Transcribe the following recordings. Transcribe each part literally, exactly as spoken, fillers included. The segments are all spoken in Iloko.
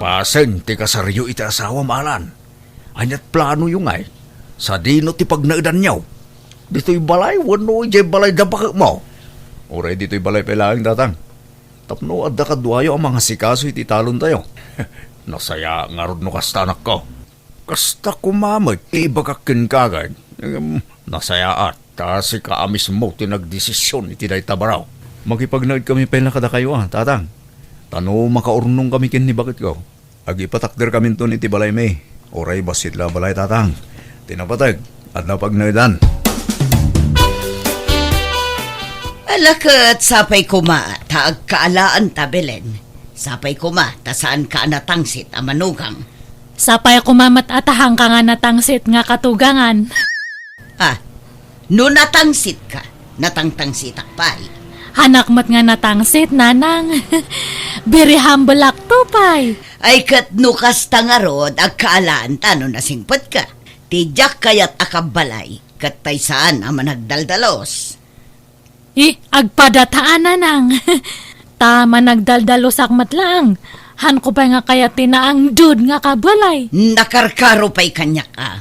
Pasen ti kasaryo iti asawam, Alan. Ania't planoyo ngay? Sadino ti pagnaedanyo? Ditoy balay wenno idiay balay da baketmo? Uray ditoy balay pay laeng, Tatang. Tapno adda kaduayo a mangasikaso iti talontayo. Nasayaat ngarud no kasta, anakko. Kasta koma met ti ibagak kenka, Gard. Ngem, nasayaat, ta sika a mismo ti nagdesision iti dayta baro. Makipagnaed kami pay la kadakayo, a, Tatang. Ta no makaurnong kami ken ni baketko, agipatakder kaminton iti balaymi. Uray bassit la a balay, Tatang. Ti napateg, adda pagnaedan. Ala ket, sapay koma ta agkaalaanta, Belen. Sapay koma ta saanka a natangsit a manugang. Sapay koma met a ta saanka nga natangsit nga katugangan. Ah, no natangsitko, natangtangsitak pay. Saanak met nga natangsit, Nanang. Very humble-ak to pay. Ay, ket no kasta ngarud, agkaalaanta no nasingpetka. Ti diak kayat a kabbalay, ket tay saan a managdaldalos. Eh, agpadataan, Nanang. Ta managdaldalusak met laeng. Saanko pay nga kayat ti naangdud nga kabalay. Nakarkaro pay kaniak, a.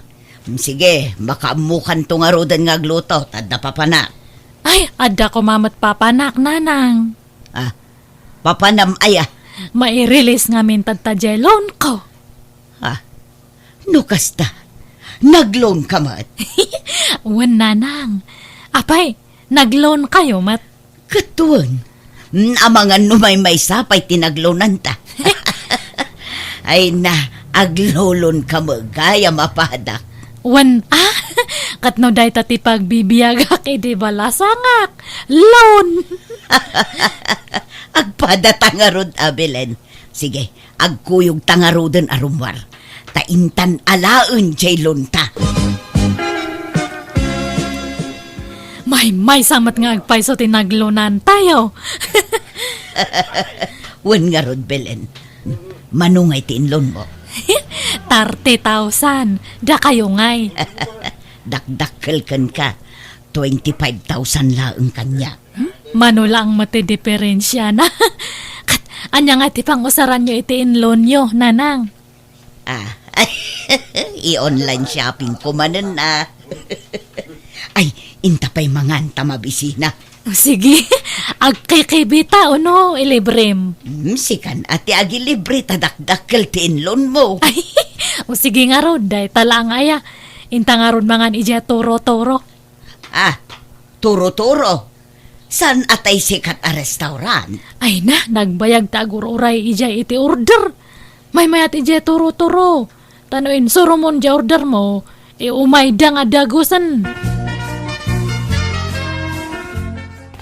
Sige, makaammokanto ngaruden nga agluto, ta adda papanak. Ay, adda koma met papanak, Nanang. Ah, papanam aya? Mairelease ngamin ta diay loan ko. Ah, no kasta, nag-loan ka met? Wen, Nanang. Apay, nag-loan kayo met? Ket wen, amangan no maymaysa pay ti nag-loananta. Ay na, aglolon ka met gayam a padak. Wen, ah, ket no dayta ti pagbibiagak idi balasangak, loan. Agpadata ngarud a, Belen. Sige, agkuyogta ngaruden a rummuar. Ta intan alaen diay loanta. Maymaysa met nga agpayso ti nag-loanantayo. Wen ngarud, Belen. Mano ngay ti in-loanmo? Thirty thousand. Dakayo ngay. Dakdakkel kenka. Twenty-five thousand laeng kaniak. Mano laeng met ti diperensiana? Ket ania nga ti pangusaranyo iti in-loanyo, Nanang? Ah, i-online shopping ko manen, a. Ay, inta pay mangan ta mabisina. Sige, agkikibita, uno, ilibrem. Hmm, sikan a ti agilibre ta dakdakkel ti in-loanmo. Ay, o sige ngarud, dayta laeng aya. Inta ngarud mangan idiay Turo-Turo. Ah, Turo-Turo. Saan a tay sikat a restaurant? Ay na, nagbayag ta agur-uray idiay iti order. Maymayat idiay Turo-Turo. Ta no insurumon diay ordermo, iumayda nga dagusen.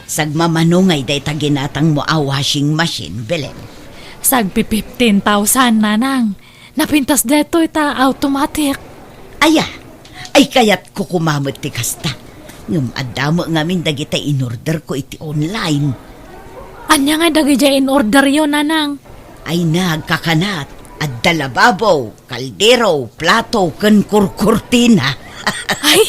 Sagmamano ngay dayta ginatangmo a washing machine, Belen? Sagpi fifteen thousand, Nanang. Napintas daytoy ta automatic. Aya, ay kayatko koma met ti kasta. Ngem adda met ngamin dagiti in-orderko iti online. Ania ngay dagidiay in-orderyo, Nanang? Ay nagkakanat, adda lababo, kaldero, plato, ken kurkurtina. Ay,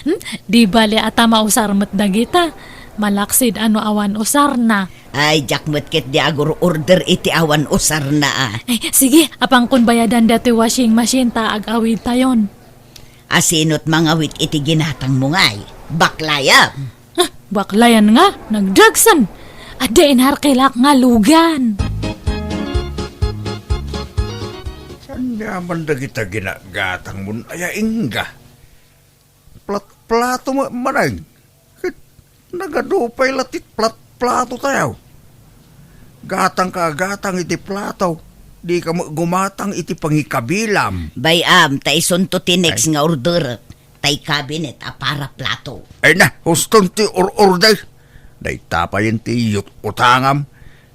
hmm, di bali a ta mausar met dagita. Malaksid a no awan usarna. Ay, diak met ketdi agur-order iti awan usarna, a. Ay, sige, apankon bayadan datoy washing machine ta ag-awidtayon. A, sino't mangawit iti ginatangmo ngay? Baklayan. Ah, baklayan nga, nagdagsen. Adda inharkilak nga lugan. Saan nga man dagita ginagatangmon aya, ingga? Plat-plato ma-, maneng. Ket nagadu pay la ti plat-plato tayo. Gatangka a gatang iti plato, dika met gumatang iti pangikabilam. Bay-am, ta isunto ti next Ay. nga orderek, tay cabinet a para plato. Ay na, huston ti or-order. Dayta payen ti yut-utangam.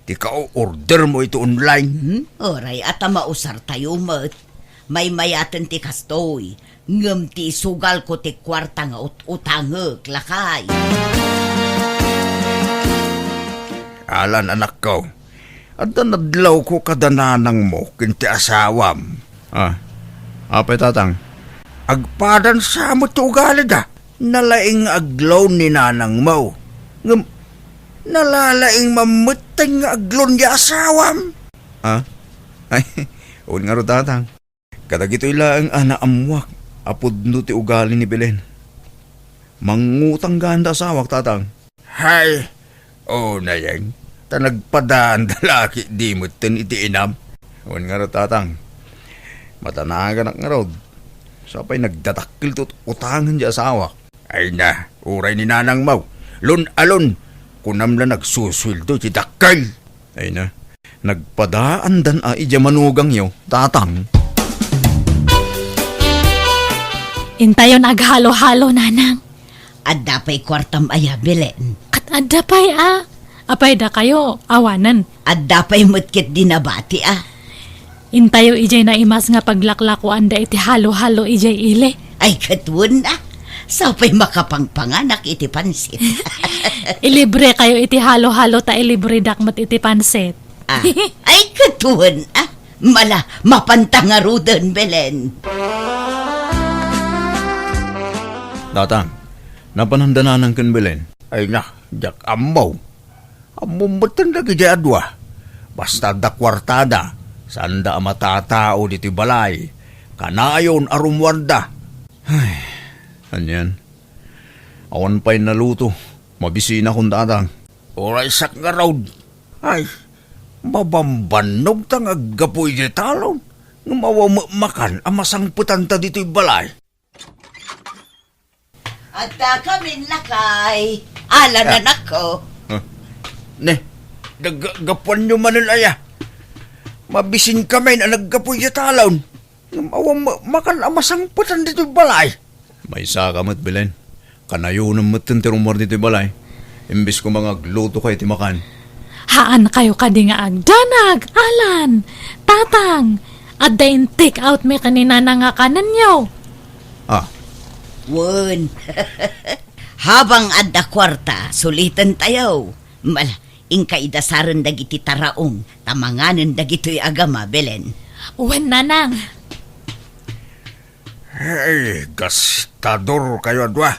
Ti ka-ordermo iti online. Hmm? Uray, a ta mausartayo met. Maymayaten ti kastoy, ngem ti isugalko ti kuarta nga ut-utangek, lakay. Alan, anakko, adda nadlawko kada nanangmo ken ti asawam. Ah, apay, Tatang? Agpadan sa met ti ugalida. Nalaing nga agloan ni nanangmo. Ngem, nalalaing mammetten nga agloan ni asawam. Ah? Ay, Wen ngarud, Tatang, kadagitoy laeng a naammuak a pudno ti ugali ni Belen. Mangngutang gayam da asawak, Tatang. Hay, unayen, ta nagpadaan da la ketdi metten iti inam. Wen ngarud, Tatang, madanaganak ngarud. Sapay nagdadakkel ti utangen ti asawak. Ay na, uray ni nanangmo, lon-alon, kunam la nagsusueldo ti dakkel. Ay na, nagpadaandan a idiay manugangyo, Tatang. Intayon aghalo-halo, Nanang. Adda pay kuartam aya, Belen? Ket adda pay a. Apay dakayo, awanen. Adda pay met ketdi nabati a. Intayo idiay naimas nga paglaklakuanda iti halo-halo idiay ili. Ay, ket wen a. Sapay makapangpanganak iti pansit. Ilibre kayo iti halo-halo ta ilibredak met iti pansit. Ah, ay, ket wen a. Mala, mapanta ngaruden, Belen. Tatang, napananda nanang ken Belen? Ay na, diak ammo. Ammom metten dagiti a dua. Basta adda kuartada, saanda a matatao ditoy balay. Kanayon a rummuarda. Ay, anian? Awan pay naluto. Mabisinakon, Tatang. Uray siak ngarud. Ay, mabambannogta nga aggapu idiay talon. Ngem awan met makan a masangpetanta ditoy balay. Adda kamin lakay. Ala, ah, nanakko. Ah. Ne, naggapuanyo manen aya. Mabisin kami a naggapu iti talon. Ngem awan ma-, makan a masangpetan ditoy balay. Maysa ka met, Belen. Kanayonem metten ti rummuar ditoy balay. Imbes koma nga agluto kayo ti makan. Haan kayo kadi nga agdanag, Alan, Tatang. Adda in-take out mi ken ni Nana nga kanenyo. Ah. Wen. Habang adda kuarta, suliten tayo. Mal, inka idasaren dagiti taraong, ta manganen dagitoy a gama, Belen. Wen, Nanang. Ay, gastador kayo a dua.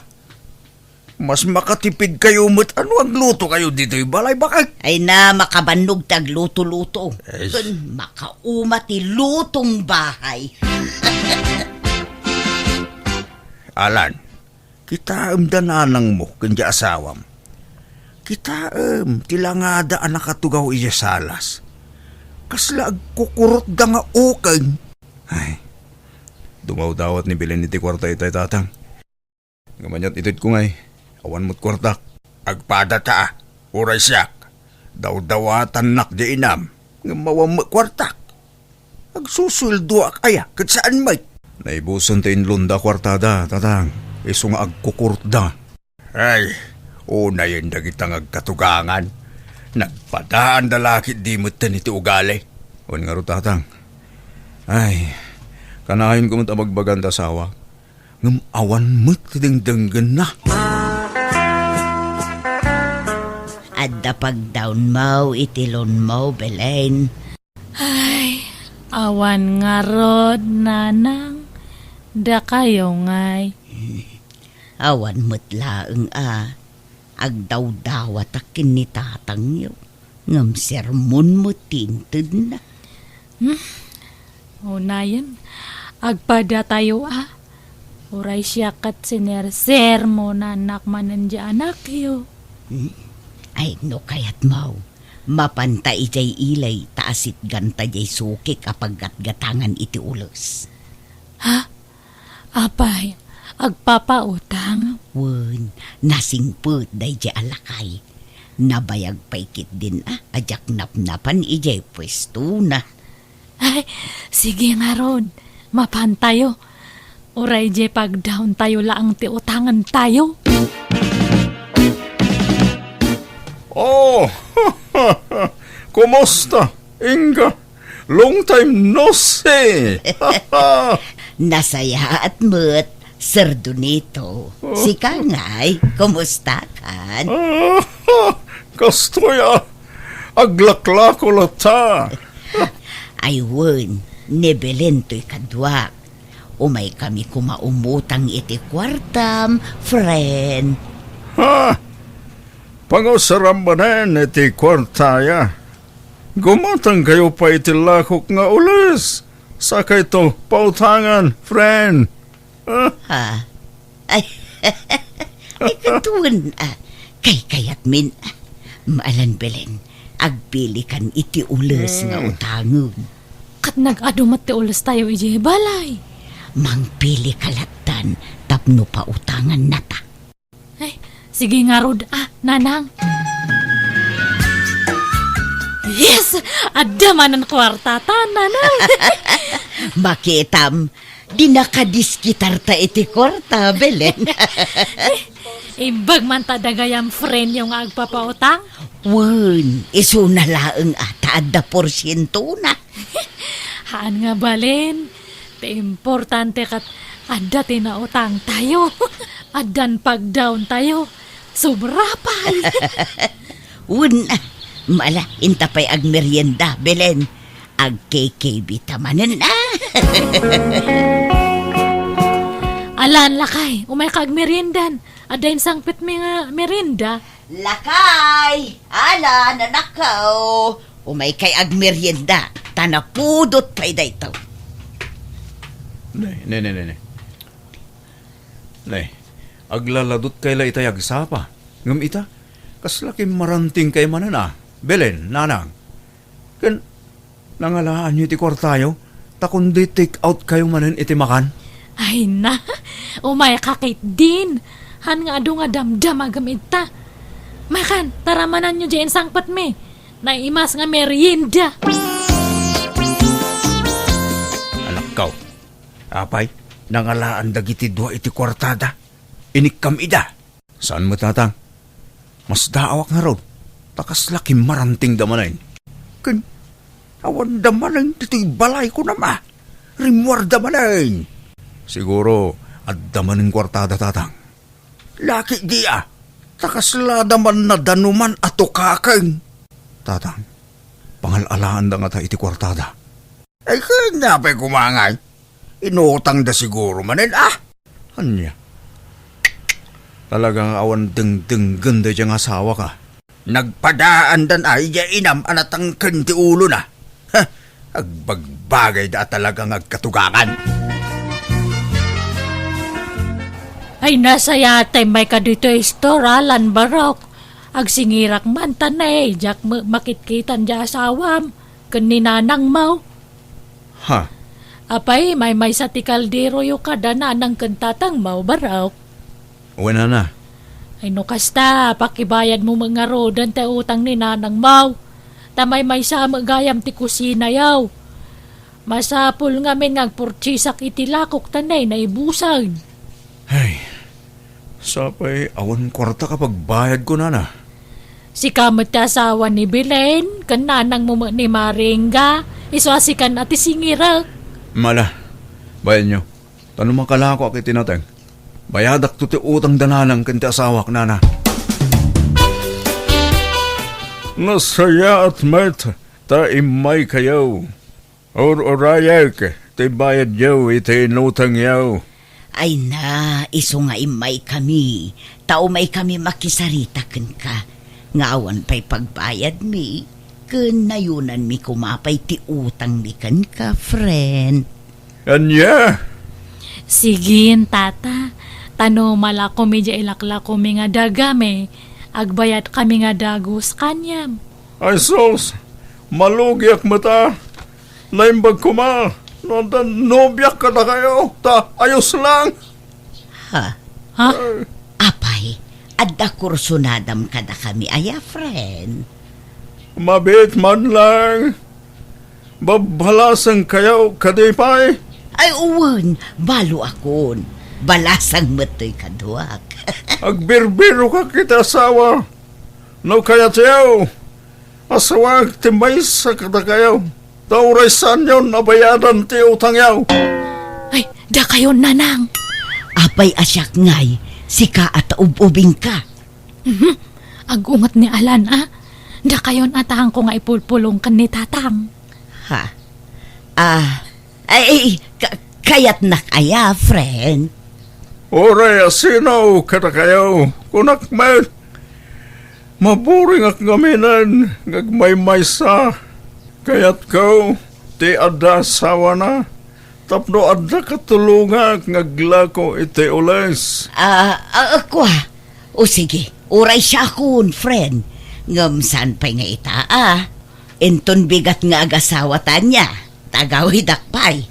Mas makatipid kayo met a no agluto kayo ditoy balay, bakit? Ay na, makabannog ti agluto-luto. Ay. Ken makauma ti lutong bahay. Alan, kitaem da nanangmo ken di asawam. Kitaem ti langada a nakatugaw idiay salas. Kasla agkukurotda nga ukeng. Ay, dumawdawat ni Belen iti kuarta itay, Tatang. Ngem aniat itedko ngay, awan met kuartak. Agpadata a, uray siak, dawdawatannak di inam, ngem awan met kuartak. Agsusueldoak aya, ket saan met? Naibusen ti inlonda a kuartada, Tatang, isu nga agkukurotda. Ay, unayen dagita nga agkatugangan. Nagpadaanda la ketdi metten iti ugali. Wen ngarud, Tatang. Ay, kanayonko met a bagbaganta, asawa. Ngem awan met ti dengdenggenna. Adda pagdawnmo iti lonmo, Belen. Ay, awan ngarud, Nanang. Dakayo ngay. Awan met laeng a agdawdawatak ken ni tatangyo. Ngem sermon met ti intedna. Hmm? Unayen, agpadatayo a. Uray siak ket sinersermonanak manen di anakyo. Hmm? Ay, no kayatmo, mapanta idiay ili ta asitganta diay sukik a paggatgatangan iti ules. Ha? Apay, agpapautang? Wen, nasingpet daydiay a lakay. Nabayag pay ketdin a, a diak napnapan idiay puestona. Ay, sige ngarud, mapantayo. Uray diay pagdawntayo laeng ti utangentayo. Oh, kumusta, Inga? Long time no see. Nasayaat met, Sir Donito. Oh. Sika ngay, kumusta kan? Ah, kastoy a, aglaklako latta. Ay wen, ni Belen toy kaduak. Umay kami koma umutang iti kuartam, friend. Ha? Pangusaram manen iti kuartaya. Gumatang kayo pay iti lakok nga ules. Sakayto, pautangan, friend. Ah. Ha? Ay, ay, katuen, ah, kaykayatmin. Maalan, Belen, agpilikan iti ules nga Hmm. utangem. Ket nag-adu met ti ules tayo idiay balay. Mangpili ka lattan tapno pautangannata. Ay, sige ngarud, ah, nanang. Yes! Adda manen kuartata, nanang. Makitam, di nakadiskitarta iti kuarta, Belen. Imbag man ta dagayam friendyo nga agpapautang? Wen, isuna laeng a ta adda porsientona. Haan nga balen. Ti importante ket adda ti nautang tayo. Addan pagdaon tayo. Sobra pay. Wen, mala, inta pay agmerienda, Belen. Agkikibita manen, ah. Alan, lakay, umay ka agmeriendan. Adda insangpetmi nga merienda. Lakay, Alan, anakko. Umay kay agmerienda, ta napudot pay dayto. Ne, ne, ne, ne, ne. Ne, aglaladot kay la itay agsapa. Ngem ita, kasla kimmaranting kay manen a. Belen, nanang. Ken nangalaanyo iti kuartayo, ta kundi take out kayo manen iti makan. Ay na, umay ka ketdin. Han nga adu nga damdamagem ita. Makan, taramananyo di insangpetmi. Naimas nga merienda. Anakko, apay, nangalaan dagiti dua iti kuartada. Inikkam ida. Saan met, Tatang? Masdaawak ngarud, ta kasla kimmarantingda manen. Ken, awanda manen ditoy balay, kunam a. Rimmuarda manen. Siguro, adda manen kuartada, Tatang. Laki di a, ta kaslada man nadanuman a tukaken. Tatang, pangal-alaanda ngata iti kuartada. Ay, ken apay koma ngay? Inutangda siguro manen, ah. Ania? Talaga nga awan dengdenggen daydiay nga asawak, ah. Nagpadaandan a idiay inam a natangken ti ulona. Ha, agbagbagayda a talaga nga agkatugangan. Ay, nasayaat ta immay ka ditoy store, Alan, barok. Agsingirak man ta ne, diak me-, makitkitan di asawam ken ni nanangmo. Ha? Apay, maymaysa ti kalderoyo kada nanang ken tatangmo, barok? Wen, nana. Ay, no kasta, pakibayadmo met ngaruden ti utang ni nanangmo. Ta maymaysa met gayam ti kusinayo. Masapul ngamin nga agpurtiesak iti lakok ta nay naibusan. Ay, sapay awan kuarta ka pagbayadko, nana. Sika met ti asawa ni Belen, ken nanangmo met ni Maringga, isu a sikan a ti singirek. Mala, bayanyo. Ta no makalakoak iti nateng, bayadakto ti utang da nanang ken ti asawak, nana. Nasayaat met ta immaykayo. Ur-urayek ti bayadyo iti inutangyo. Ay na, isu nga immaykami, ta umaykami makisarita kenka, nga awan pay pagbayadmi, ken nayunanmi koma pay ti utangmi kenka, friend. Ania? Sigin, tata, ta no malakomi diay ilaklakomi nga dagami, agbayadkami nga dagus kaniam. Ay sus, malugiak met a. Naimbag koma no adda nobiak kadakayo, ta ayos lang. Ha? Ha? Apay, adda kursunadam kadakami aya, friend? Mabiit man lang. Babbalasangkayo kadi pay? Ay, wen, baloakon. Balasang met toy kaduak. Agbirbirokak iti asawa. No kayatyo, asawak ti maysa kadakayo, ta uray saanyon a bayadan ti utangyo. Ay, dakayon, nanang. Apay a siak ngay, sika a ta ub-ubingka. Mhm. Agunget ni Alan, a. Dakayon a taangko nga ipulpulong ken ni tatang. Ha? Ah, ay, ka-, kayatnak aya, friend? Uray a sino kadakayo, kunak met. Maburingak ngaminen nga agmaymaysa. Kayatko, ti adda asawana tapno adda katulongak nga aglako iti ules. Ah, ah, kua. O sige, uray siakon, friend. Ngem saan pay nga ita, ah. Inton bigat nga agasawata nia, ta agawidak pay.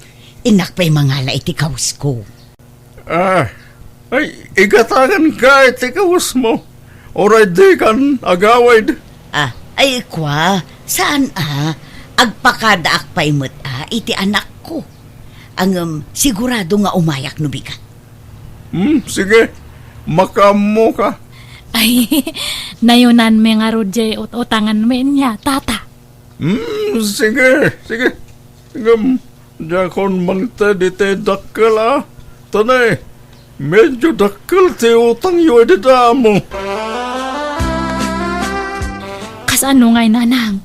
Innak pay mangala iti kawsko. Ah, ay, igatanganka iti kawesmo. Uray dikan agawid. Ah, ay, kua, saan a? Agpakadaak pay met a iti anakko. Ngem, sigurado nga umayak no bigat. Hmm, sige. Makaammoka. Ay, nayunanmi ngarud jay ut-utanganmi nia, tata. Hmm, sige, sige. Ngem, diakon mangted iti dakkel a. Tani, medyo dakkel ti utangyo idi damo. Kasano ngay, nanang?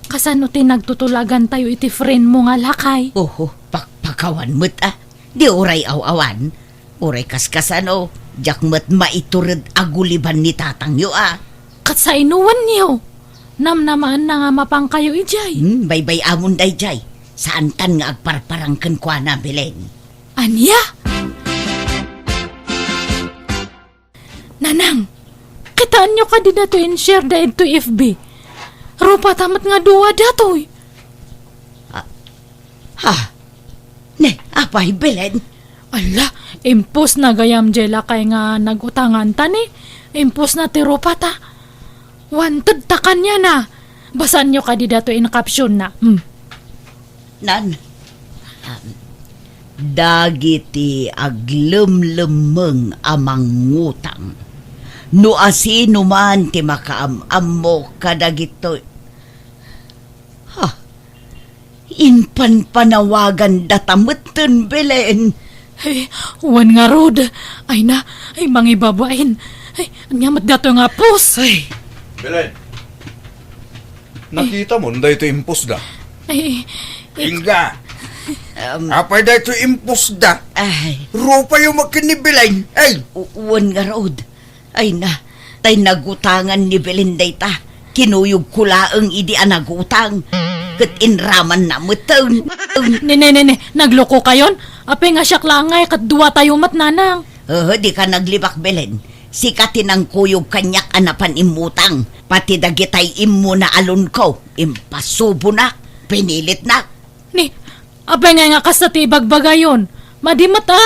Kasano ti nagtutulagantayo iti friend mo nga lakay? Oho, pakpakawan met a. Di uray aw-awan. Uray kaskasano, diak met maitured a guliban ni tatangyo a. Ket sainoenyo? Namnamaenna nga mapankayo idiay. Hmm, baybay-amon daydiay. Saantan nga agparparang kenkuana, Belen. Ania? Nanang, kitaenyo kadi datoy in-share da idtoy F B? Rupata met nga dua datoy. Ah, ha? Ne, apay, Belen? Ala, impostna gayam jay lakay nga nag-utanganta ni. Impostna ti rupata. Wanted ta kaniana. Basaanyo kadi datoy in caption na. Hmm. Nan, um, dagiti aglemlemmeng a mangngutang. No asinoman ti makaam-ammo kadagitoy. Ha? Impanpanawagandata metten, Belen. Ay, wen ngarud. Ay na, ay, mangibabain. Ay, ania met datoy nga post? Ay. Belen, nakitam daytoy impostda? Ay, ay. Inga. Um, apay daytoy impostda? Ay. Rupayo met ken ni Belen. Ay. U-, wen ngarud. Ay na, tay nagutangan ni Belen dayta. Kinuyogko laeng idi a nagutang. Ket inramanna metten. Ne, ne, ne, ne, naglokokayon? Apay nga siak laeng ngay ket duatayo met, nanang. Haa, dika naglibak, Belen. Sika ti nangkuyog kaniak a napan immutang. Pati dagitay immuna a loan-ko, impasubonak, pinilitnak. Ni, apay ngay nga kasta ti ibagbagayon? Madi met a,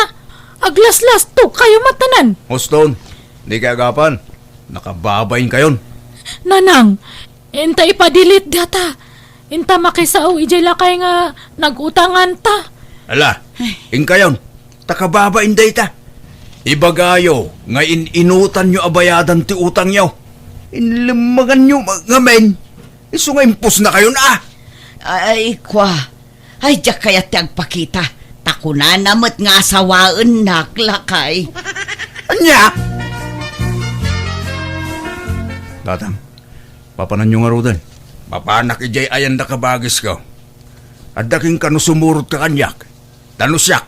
aglaslastogkayo met tanan. Huston, dikay agapan. Nakababainkayon. Nanang, inta ipa-delete data. Inta makisao idiay lakay nga nag-utanganta. Ala, inkayon, ta kababain dayta. Ibagayo nga in-inutanyo a bayadan ti utangyo. Inlemmenganyo ma-, ngamin. Isu nga impostnakayon a. Ay, kua. Ay, diak kayat ti agpakita. Ta kunana met nga asawaennak, lakay. Ania? Tatang, mapananyo ngaruden? Mapanak idiay ayan da kabagisko. Adda kenka no sumurotka kaniak. Ta no siak,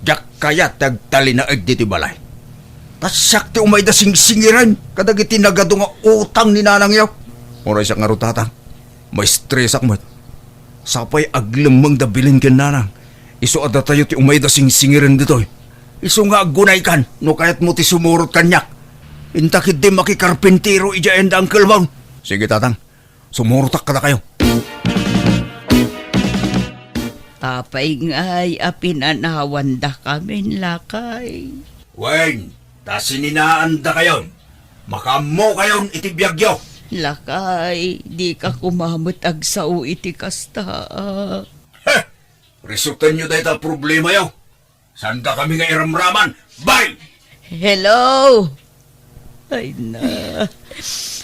diak kayat ti agtalinaed ditoy balay. Ta siak ti umayda singsingiren kadagiti nagadu nga utang ni nanangyo. Uray siak ngarud, tatang, maistresak met. Sapay aglemmeng da Belen ken nanang. Isu a datayo ti umayda singsingiren ditoy. Isu nga aggunaykan no kayatmo ti sumurot kaniak. Inta ketdi makikarpintero idiay ayan da Uncle Mon. Sige, tatang. Sumurotak kadakayo. Apay ngay a pinanawandakamin, lakay? Wen, ta sininaandakayon. Makaammokayon iti biagyo. Lakay, dika koma met agsao iti kasta a. Heh! Resoltenyo dayta a problemayo. Saandakami nga iramraman. Bye! Hello! Ay na.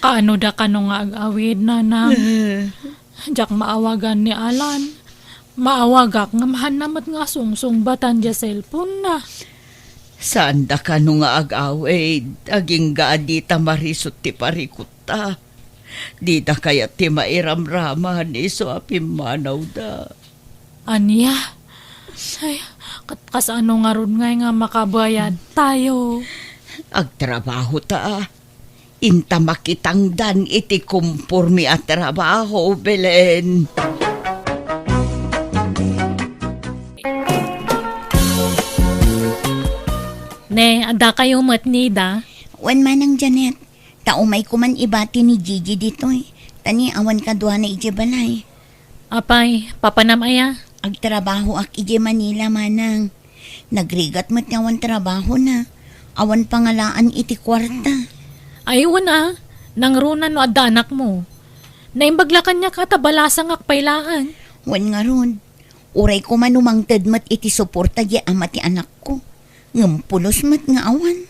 Kaano da kano nga ag-awid, nanang? Diak maawagan ni Alan. Maawagak ngem haanna met nga sungsungbatan diay cellphone na. Saanda kano nga ag-awid, agingga a dita marisut ti parikutta. Dida kayat ti mairamraman isu a pimmanawda. Ania? Ay, kat-, kasano ngarud ngay nga makabayadtayo? Agtrabaho ta. Inta makitangdan iti komporme a trabaho, Belen. Ne, addakayo met ni Ida? Wen, Manang Janet, ta umayko man ibati ni Gigi ditoy, ta ni awan kaduana idiay balay. Apay, papanam aya? Agtrabahoak idiay Manila, Manang. Nagrigat met nga awan trabahona. Awan pangalaan iti kuarta. Ay, wen a, nangruna no adda anakmo. Naimbag la kaniak a ta balasangak pay laeng. Wen ngarud, uray koma no mangted met iti suporta diay ama ti anakko. Ngem pulos met nga awan.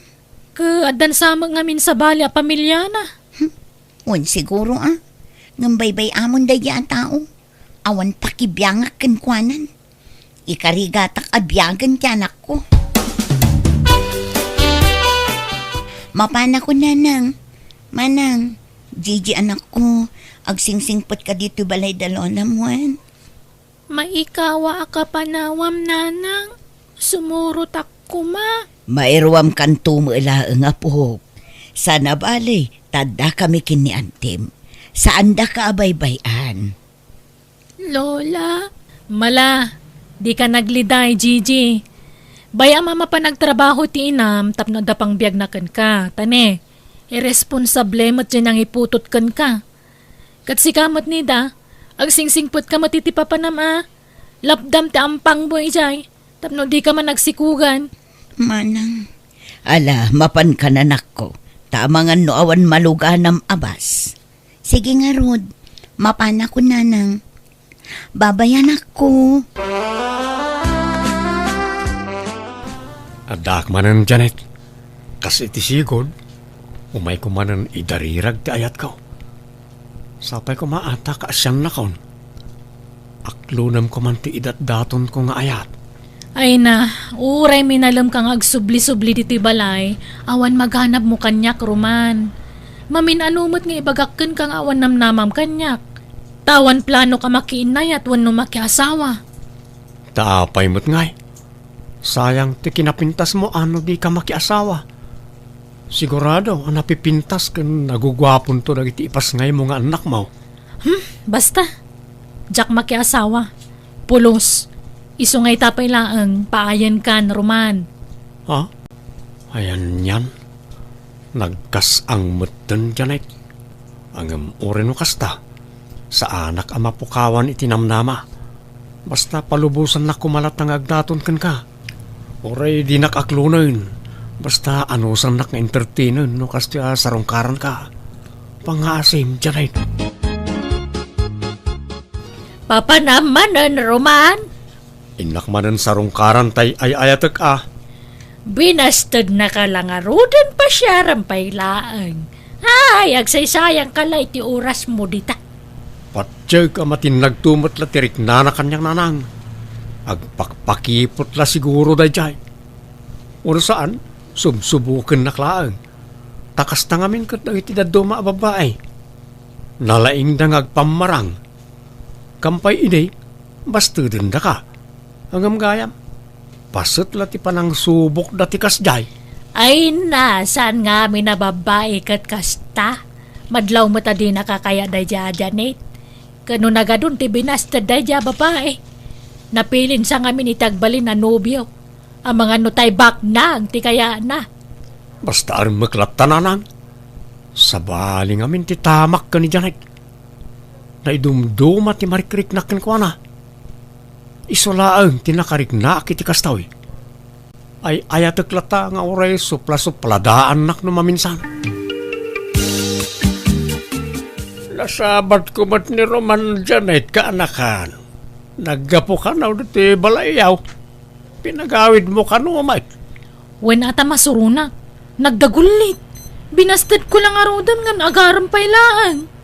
Ket addan sa met ngamin sabali a pamiliana. Hmm. Wen siguro a. Ngem baybay-amon daydiay a tao. Awan pakibiangak kenkuanan. Ikarigatak a biagen ti anakko. Mapanakon, Nanang. Manang, Gigi anakko, agsingsingpetka ditoy balay da Lolam wen? Maikawa a kapanawam, Nanang. Sumurotak koma. Mairuamkanto met laeng, apok. Sana bale, ta addakami ken ni Antim. Saandaka a baybay-an. Lola? Mala, dika nagliday, Gigi. Bay-am a mapan agtrabaho ti inam tapno adda pangbiagna kenka. Ta ne, irresponsable met diay nangiputot kenka. Ket sika met, Nida, agsingsingpetka met iti papanam a lapdam ti ampangmo idiay tapno dika man agsikugan. Manang. Ala, mapankan, anakko, ta amangan no awan maluganam a bas. Sige ngarud, mapanakon, Nanang. Babayanakko. Addaak manen, Janet. Kas iti sigud, umayko manen idarirag ti ayatko. Sapay koma a ta kaasiannakon. Aklonem koman ti idatdatonko nga ayat. Ay na, uray minalemka nga agsubli-subli ditoy balay, awan maganabmo kaniak, Roman. Mamin-ano met nga ibagak kenka nga awan namnamam kaniak. Ta awan planok a makiinnayat wenno makiasawa. Ta apay met ngay? Sayang ti kinapintasmo a no dika makiasawa. Sigurado a napipintas ken naguguaponto dagiti ipasngaymo nga annakmo. Hmm, basta. Diak makiasawa. Pulos. Isu nga ita pay laeng, paayenkan, Roman. Ha? Ayan yan. Nagkas-ang metten, Janet. Ngem uray no kasta, saanak a mapukawan iti namnama. Basta palubosannak koma latta nga agdaton kenka. Uray dinak aklonen, basta anusannak nga entertainen no kastoy a sarungkaranka. Pangngaasim, Janet. Papanam manen, Roman? Innak manen sarungkaran tay ay-ayatek a. Binastednaka la ngaruden, pasiaram pay laeng. Ay, agsaysayangka la iti orasmo dita. Patiek a matinnagto met la ti riknana kaniak, Nanang. Agpakpakipot la siguro daydiay. Wenno saan, subsubukennak laeng. Ta kasta ngamin ket dagiti dadduma a babbai. Nalaingda nga agpammarang. Kam pay idi, bastedendaka. Ngem gayam, paset la ti panangsubokda ti kasdiay. Ay na, saan ngamin a babbai ket kasta? Madlaw met a dinaka kayaat daydiay a Janet. Ket no nagadun ti binasted daydiay a babbai, napilinsa ngamin iti agbalin a nobio. Amangan no tay baknang ti kayaatna. Basta armek latta, Nanang. Sabali ngamin ti tamak ken ni Janet. Naidumduma ti marikriknak kenkuana. Isu laeng ti nakariknaak iti kastoy. Ay-ayatek latta nga uray suplasupladaanak no maminsan. Nasabatko met ni Roman, Janet, kaanakan. Naggapu kano ditoy balayyo. Pinagawidmo kano met? Wen a ta masuronak. Nagdagullit. Binastedko la ngaruden ngem agarem pay laeng.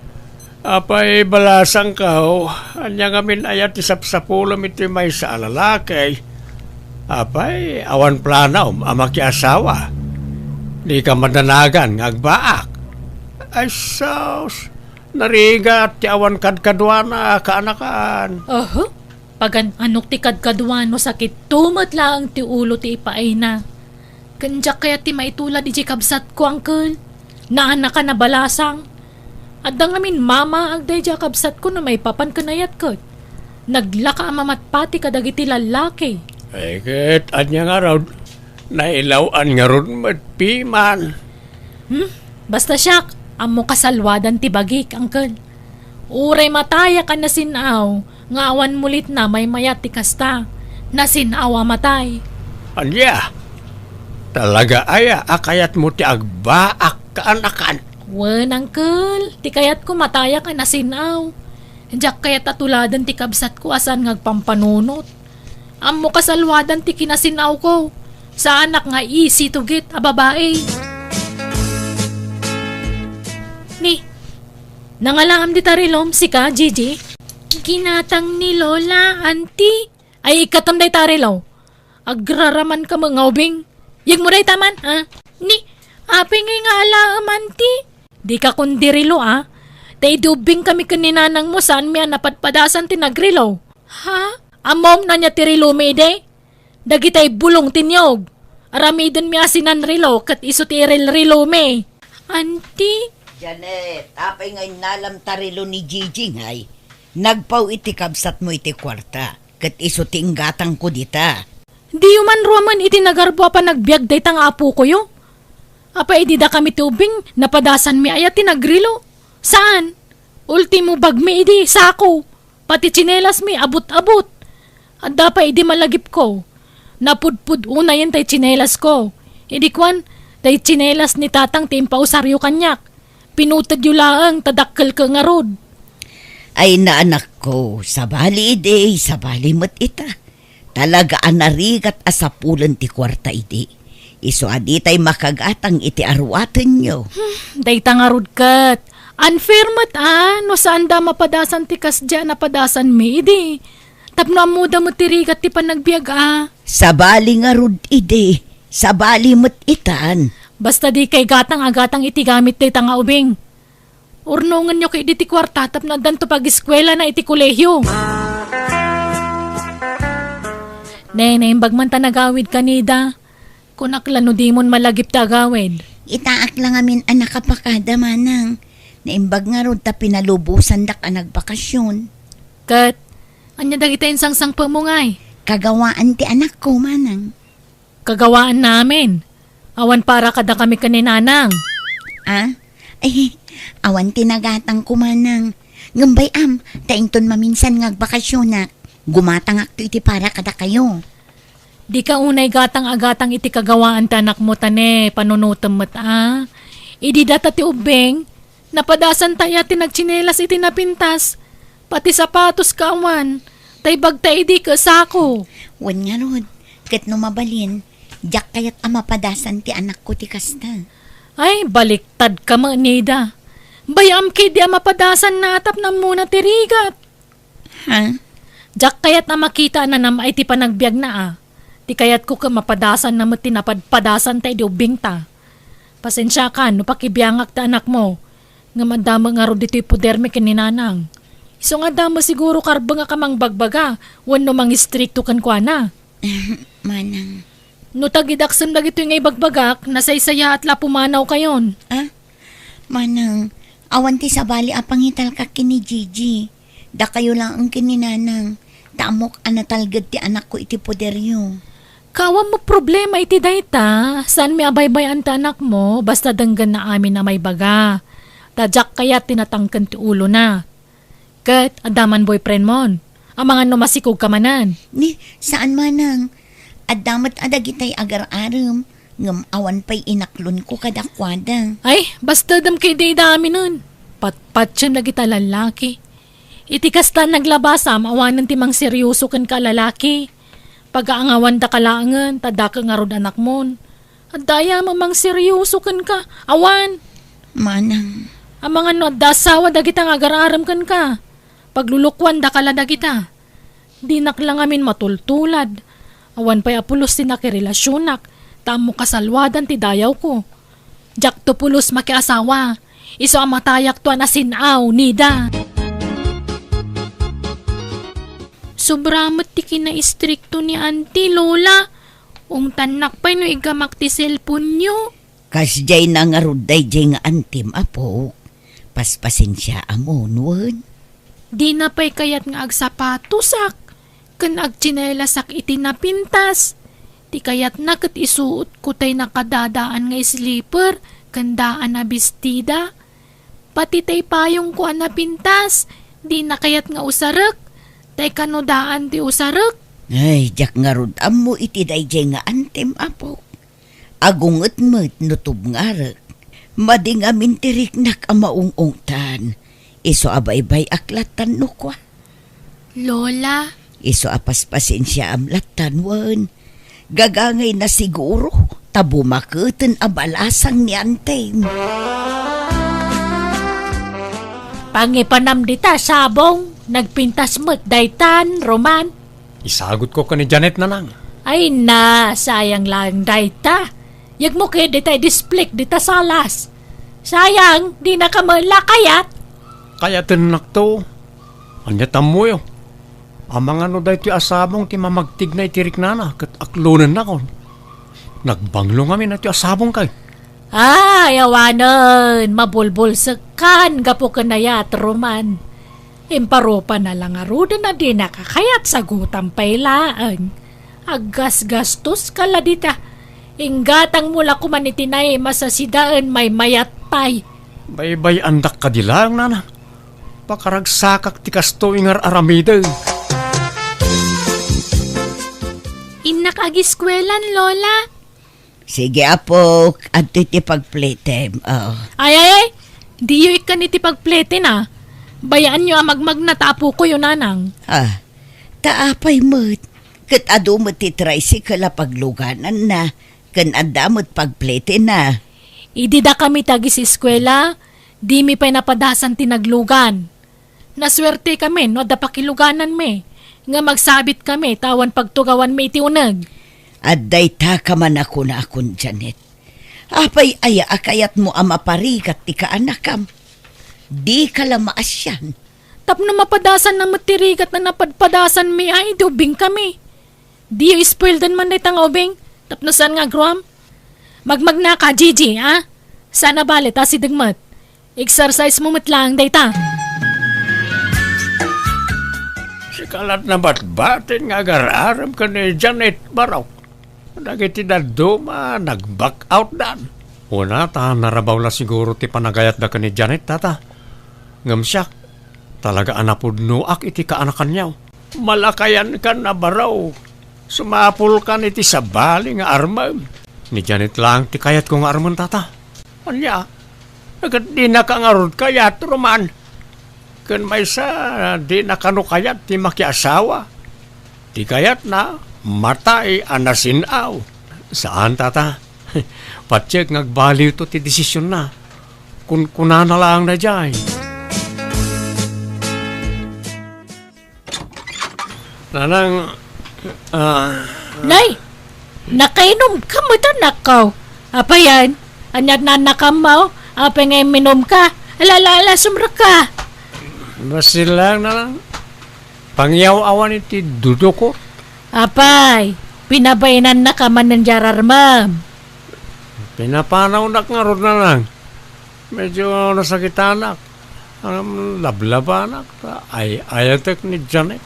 Apay, balasangko, ania ngamin aya ti sapsapulem iti maysa a lalaki? Apay, awan planom a makiasawa? Dika madanagan nga agbaak? Ay sus, narigat ti awan kadkaduana, kaanakan. Oho, pagan-anok ti kadkadua no sakitto met laeng ti ulo ti ipaayna. Ken diak kayat ti maitulad idiay kabsatko, angkel. Naanaka nabalasang. Adda ngamin mamaag daydiay a kabsatko no maipapan ken ayat ket naglaka a mamatpati kadagiti lallaki. Ay, ket ania ngarud? Nailaw-an ngarud met piman. Hmm? Basta siak, ammo kasalwadan ti bagik, angkel. Uray matayak a nasin-aw, nga awan mulitna maymayat ti kasta. Nasin-aw a matay. Ania? Talaga aya a kayatmo ti agbaak kaanakan? Wen, angkel, ti kayatko matayak a nasin-aw. Diak kayat a tuladen ti kabsatko a saan nga agpampanunot. Ammo kasalwadan ti kinasin-awko. Saanak nga easy to get a babae. Ni, nangalaam dita relom, sika, Gigi? Ginatang ni Lola, Auntie. Ay, ikkatam dayta relo. Agraraman ka met nga ubing. Yegmo dayta man, ha? Ni, apay ngay nga alaem, Auntie? Dika kundi relo, a? Ta idi ubbing kami ken ni nanangmo, saanmi a napadpadasan ti nagrelo. Ha? Ammom no ania ti relomi idi? Dagitay bulong ti niyog. Aramidenmi a sinanrelo ket isu ti irelrelomi. Auntie? Janet, apay nga innalam ta relo ni Gigi ngay? Nagpaw iti kabsatmo iti kuarta, ket isu ti inggatangko dita. Diyo man ruamen iti nagarbo a panagbiag dayta nga apokoyo? Apay idi dakami ti ubbing, napadasanmi aya ti nagrelo? Saan? Ultimo bagmi idi sako. Pati tsinelasmi, abut-abut. Adda pay idi malagipko. Napudpud unayen tay tsinelasko. Idi kuan, tay tsinelas ni tatang ti impausaryo kaniak. Pinutedyo laeng ta dakkelko ngarud. Ay, naanakko, sabali idi, sabali met ita. Talaga a narigat a sapulen ti kuarta idi. Isu a ditay makagatang iti aruatenyo. Hmm, dayta ngarud ket. Unfair met a, no saanda a mapadasan ti kasdiay a napadasanmi idi. Tapno ammoda met ti rigat ti panagbiag a. Sabali ngarud idi. Sabali met itan. Basta dikay gatang a gatang iti gamit dayta nga ubing. Urnongenyo ketdi ti kuarta tapno addanto pagiskuelana iti kolehio. Ne, naimbag man ta nagawidka, Nida. Kunak la no dimon malagip ti agawid. Itaak la ngamin a nakapakada, manang. Naimbag ngarud ta pinalubosandak a nagbakasyon. Ket, ania dagiti insangsangpetmo ngay? Kagawaan ti anakko, manang. Kagawaanna amin. Awan para kadakami ken ni Nanang. Ah? Ay, awan ti nagatangko, manang. Ngem bay-am, ta inton maminsan nga agbakasyonak, gumatangakto iti para kadakayo. Dika unay gatang a gatang iti kagawaan ti anakmo ta ne, panunotem met a. Idi data ti ubbing, napadasanta aya ti nagtsinelas iti napintas, pati sapatos kaawan, tay bagta idi ket sako. Wen ngarud, ket no mabalin, diak kayat a mapadasan ti anakko ti kasta. Ay, baliktad ka met, Nida. Bay-am ketdi a mapadasanna a tapno ammona ti rigat. Ha? Diak kayat a makita a nanam-ay ti panagbiagna a. Ti kayatko ket mapadasanna met ti napadpadasanta idi ubbingta. Pasensiakan no pakibiangak ti anakmo. Ngem adda met ngarud ditoy podermi ken ni Nanang. Isu nga adda met siguro karbengak a mangbagbaga wenno mangistrikto kenkuana. Manang. No tagidaksem dagitoy nga ibagbagak, nasaysayaat la a pumanawkayon. Ah? Manang, awan ti sabali a pangitalka ken ni Gigi. Dakayo laeng ken ni Nanang. Ta ammok a natalged ti anakko iti poderyo. Kaawan met problema iti dayta, saanmi a baybay-an ti anakmo, basta denggenna amin a maibaga. Ta diak kayat ti natangken ti ulona. Ket adda man boyfriendmon. Amangan no masikogka manen. Ni, saan manang. Adda met a dagitay agar-arem, ngem awan pay inaklonko kadakuada. Ay, bastedem ketdi idi aminen. Patpatiem dagita lallaki. Iti kasta naglabasam, awanen ti mangserioso kenka a lalaki. Pagaangawandaka laengen, ta daka ngarud anakmon. Adda aya a mangserioso kenka? Awan. Manang. Amangan no adda asawa dagita nga agar-arem kenka. Paglulukuandaka la dagita. Dinak la ngamin matultulad. Awan pay a pulos ti nakirelasyonak, ta ammo kasalwadan ti dayawko. Diakto pulos makiasawa. Isu a matayakto a nasin-aw, Nida. Sobra met ti kinaistrikto ni Auntie, Lola. Ungtannak pay no igamak ti cellphone-yo. Kasdiay na ngarud daydiay nga antim, apok. Paspasensiaam wen. Dina pay kayat nga agsapatosak ken agtsinelasak iti napintas. Ti kayatna ket isuotko tay nakadadaan nga slipper ken daan a bestida. Pati tay payongko a napintas, dina kayat nga usarek. Tay kano daan ti usarek? Ay, diak ngarud ammo iti daydiay nga antem, Apo. Agunget met no tubngarek. Madi ngamin ti riknak a maung-ungtan. Isu a baybay-ak lattan no kua. Lola. Isu a paspasensiaam lattan wen. Gagangayna siguro ta bumaketen a balasang ni antem. Pangipanam dita, sabong. Nagpintas met daytan, Roman. Isagutko ken ni Janet, Nanang. Ay na, sayang lang dayta. Yegmo ket dita idisplik dita salas. Sayang, dinaka met la kayat. Kayatennakto. Ania ti ammoyo? Amangan no daytoy a sabong ti mamagtigna iti riknana ket aklonennakon. Nagbanglo ngamin daytoy a sabong kay. Ay, awanen, mabulbulsekkan gapu ken ayat, Roman. Imparupa na la ngaruden a dinaka kayat, sagutam pay laeng. Aggasgastoska la dita. Inggatangmo la koman iti naimas a sidaen, maymayat pay. Baybay-andak kadi laeng, Nana. Pakaragsakak ti kastoy nga ar-aramidek. Innak agiskuelan, Lola. Sige, apok, adtoy ti pagpletem. Oh. Ay, ay, ay. Diyo ikkan iti pagpleten, a. Bayaanyo a magmagna ta apokoyo, Nanang. Ah, ta apay met? Ket adu met ti tricycle a paglugananna, ken adda met pagpletenna. Idi dakami ti agiseskuela, dimi pay napadasan ti naglugan. Nasuertekami no adda pakilugananmi, ngem agsabitkami ta awan pagtugawanmi iti uneg. Adda ita ka man a kunakon, Janet. Apay aya a kayatmo a maparigat ti kaanakam? Dika la maasian. Tapno mapadasanna met ti rigat a napadpadasanmi, ay, idi ubingkami. Diyo ispoildan man dayta nga ubing, tapno saan nga agruam? Magmagnaka, Gigi, a? Saan a bale ta asideg met. Exercise mo met laeng dayta. Sika lat nabatbatin nga agar-arem ken ni Janet, Barok. Dagiti dadduma, nag-back out dan. Una, ta narabaw la siguro ti panagayatda ken ni Janet, tata. Ngem siak, talaga a napudnoak iti kaanakanyo. Malakayankan a baro. Sumapulkan iti sabali nga armem. Ni Janet laeng ti kayatko nga armen, tata. Ania? Ket dinaka ngarud kayat, Roman. Ken maysa, dina kano kayat ti makiasawa. Ti kayatna, matay a nasin-aw. Saan, tata. Patiek nga agbaliwto ti desisionna. Kunkunana laeng daydiay. Nanang, ah, Nay! Nakainom ka met, anakko. Apayan? Ania ti naannakammo? Apay nga imminum ka? Ala, ala, ala, sumrek ka. Basi lang, Nanang. Pangyaw-awan iti dudukot. Apay, pinabainannaka manen di ararmem. Pinapanawnak ngarud, Nanang. Medyo nasakitanak. Ngem lablabanak ta ay-ayatek ni Janet.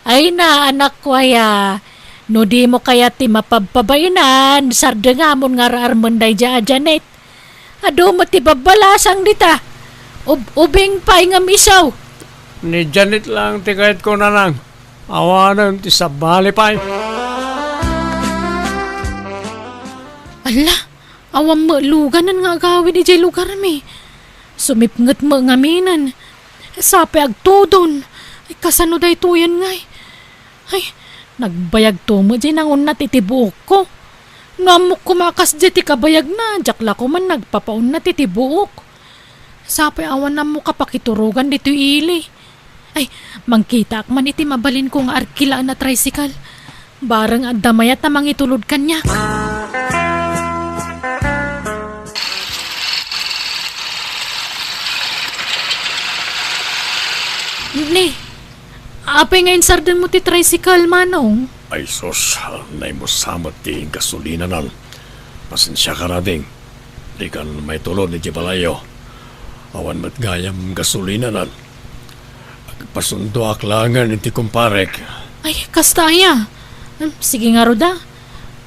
Ay na, anakko aya, no dimo kayat ti mapabpabainan, sardengamon nga ar-armen daydiay a Janet. Adu met ti babbalasang dita. Ub-, ubing pay ngem isu. Ni Janet lang ti kayatko, Nanang. Awanen ti sabali pay. Alla, awan met luganen nga agawid idiay lugarmi. Sumipnget met ngaminen. Sapay agtudon. Ay, kasano daytoyen ngay? Ay, nagbayagto met diay nangunnat iti buokko. No ammok koma a kasdiay ti kabayagna, diak la koma nagpapaunnat iti buok. Sapay awan ammo kapakiturogan ditoy ili. Ay, mangkitaak man iti mabalinko nga arkilaen a tricycle. Bareng adda mayat a mangitulod kaniak. Ni, apay nga insardenmo ti tricycle, Manong? Ay sus, naimusa met ti gasolinanan. Pasensiaka, Rading. Dikan maitulod idiay balayyo. Awan met gayam gasolinanan. Agpasundoak laengen iti kumparek. Ay, kasta aya. Em, sige ngarud a.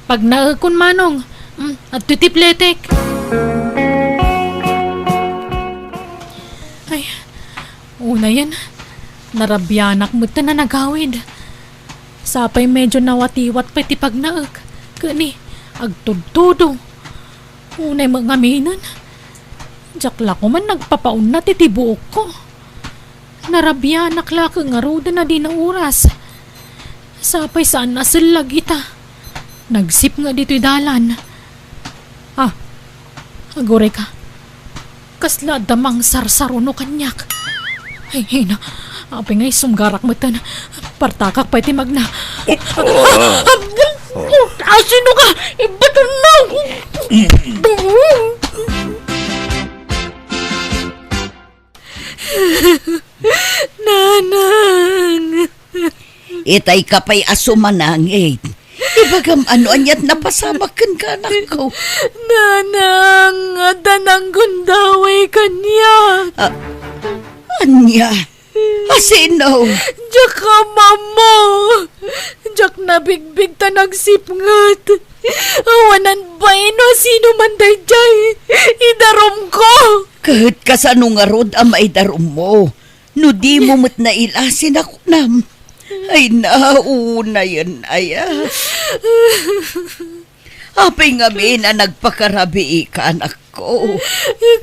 Pagnaekon, Manong. Mm, adtoy ti pletek. Ay, unayen, narabianak met ta nanagawid. Sapay medyo nawatiwat pay ti pagnaek. Kani, agtudtudo. Unay met ngaminen. Diak la koman nagpapaunat iti buokko. Narabianak la ket ngaruden a di nauras. Sapay saan a sellag ita. Nagsipnget ditoy dalan. Ah, aguray ka. Kasla adda mangsarsaruno kaniak. Ay, ay na. Apay nga isumgarak metten. Partakak pay ti magna. Asino ka? Ibaton mo! Nanang! Itay ka pay a sumanangit. Ibagam ano aniat napasamak kenka, anakko. Nanang, adda nanggundaway kaniak. Ah, ania? Asino? Diak ammo. Diak nabigbig ta nagsipnget. Awanan bain no sino man daydiay. Idarumko. Ket kasano ngarud a maidarummo? No dimo met naila, sinakunam. Ay, naunayen aya. Apay ngamin a nagpakarabii ka, anakko?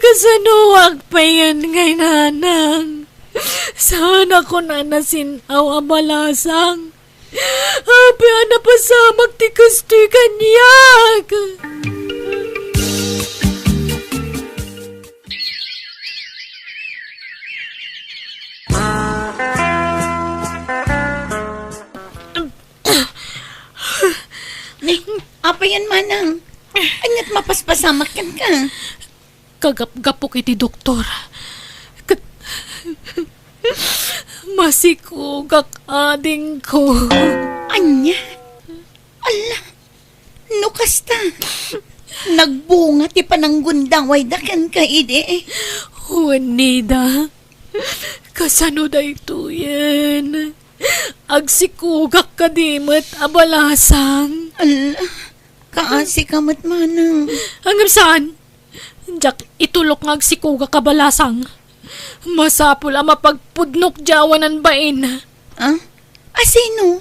Kasanoak payen ngay, nanang? Saan a kunana sin-aw a balasang. Apay a napasamak ti kastoy kaniak? Ni, apayan manang? Aniat mapaspasamak kenka? Kagapgapok iti doktor. Ket masikogak, adingko. Ania? Alla, no kasta, nagbunga ti pananggundawayda kenka idi? Wen, Nida, kasano daytoyen? Agsikogak kadi met a balasang. Alla, kaasi ka met manang. Ngem saan? Diak itulok nga agsikogak a balasang. Masapul a mapagpudnok diay awanan bain. Ah? Asino?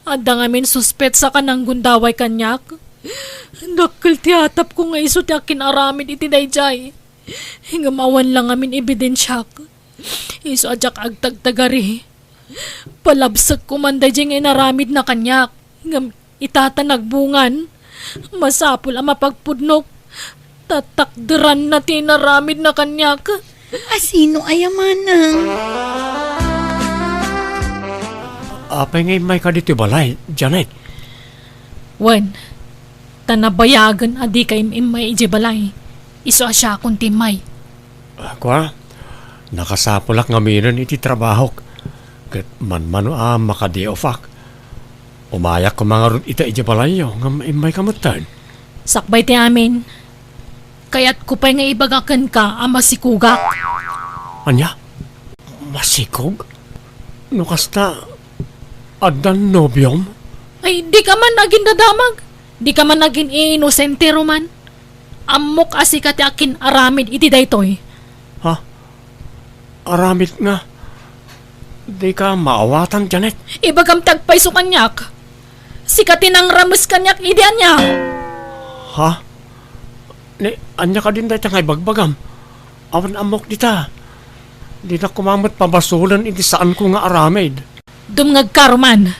Adda ngamin suspetsa a nanggundaway kaniak. Dakkel ti atapko nga isu ti akin-aramid iti daydiay. Ngem awan la ngamin ebidensiak. Isu a diak agtagtagari. Palabsekko man daydiay nga inaramidna kaniak. Ngem ita ta nagbungan, masapul a mapagpudnok. Tatakderanna ti inaramidna kaniak. Asino aya manang? Apay nga immayka ditoy balay, Janet? Wen, ta nabayagen a dika im-immay idiay balay. Isu a siakon ti immay. Ah, kua, nakasapulak ngaminen iti trabahok, ket manmano a makadi-offak. Umayak koma ngarud ita idiay balayyo, ngem immayka metten. Sakbay ti amin, kayatko pay nga ibaga kenka a masikogak. Ania? Masikog? No kasta, addan nobiom? Ay, dika man agindadamag. Dika man agin-inosente, Roman. Ammok a sika ti akin-aramid iti daytoy. Ha? Aramid nga? Dika maawatan, Janet? Ibagam ti agpayso kaniak. Sika ti nangrames kaniak idi ania? Ha? Ni, ania kadin dayta nga ibagbagam? Awan ammok dita. Dina koma met pabasolen iti saanko nga aramid. Dumngegka, Roman.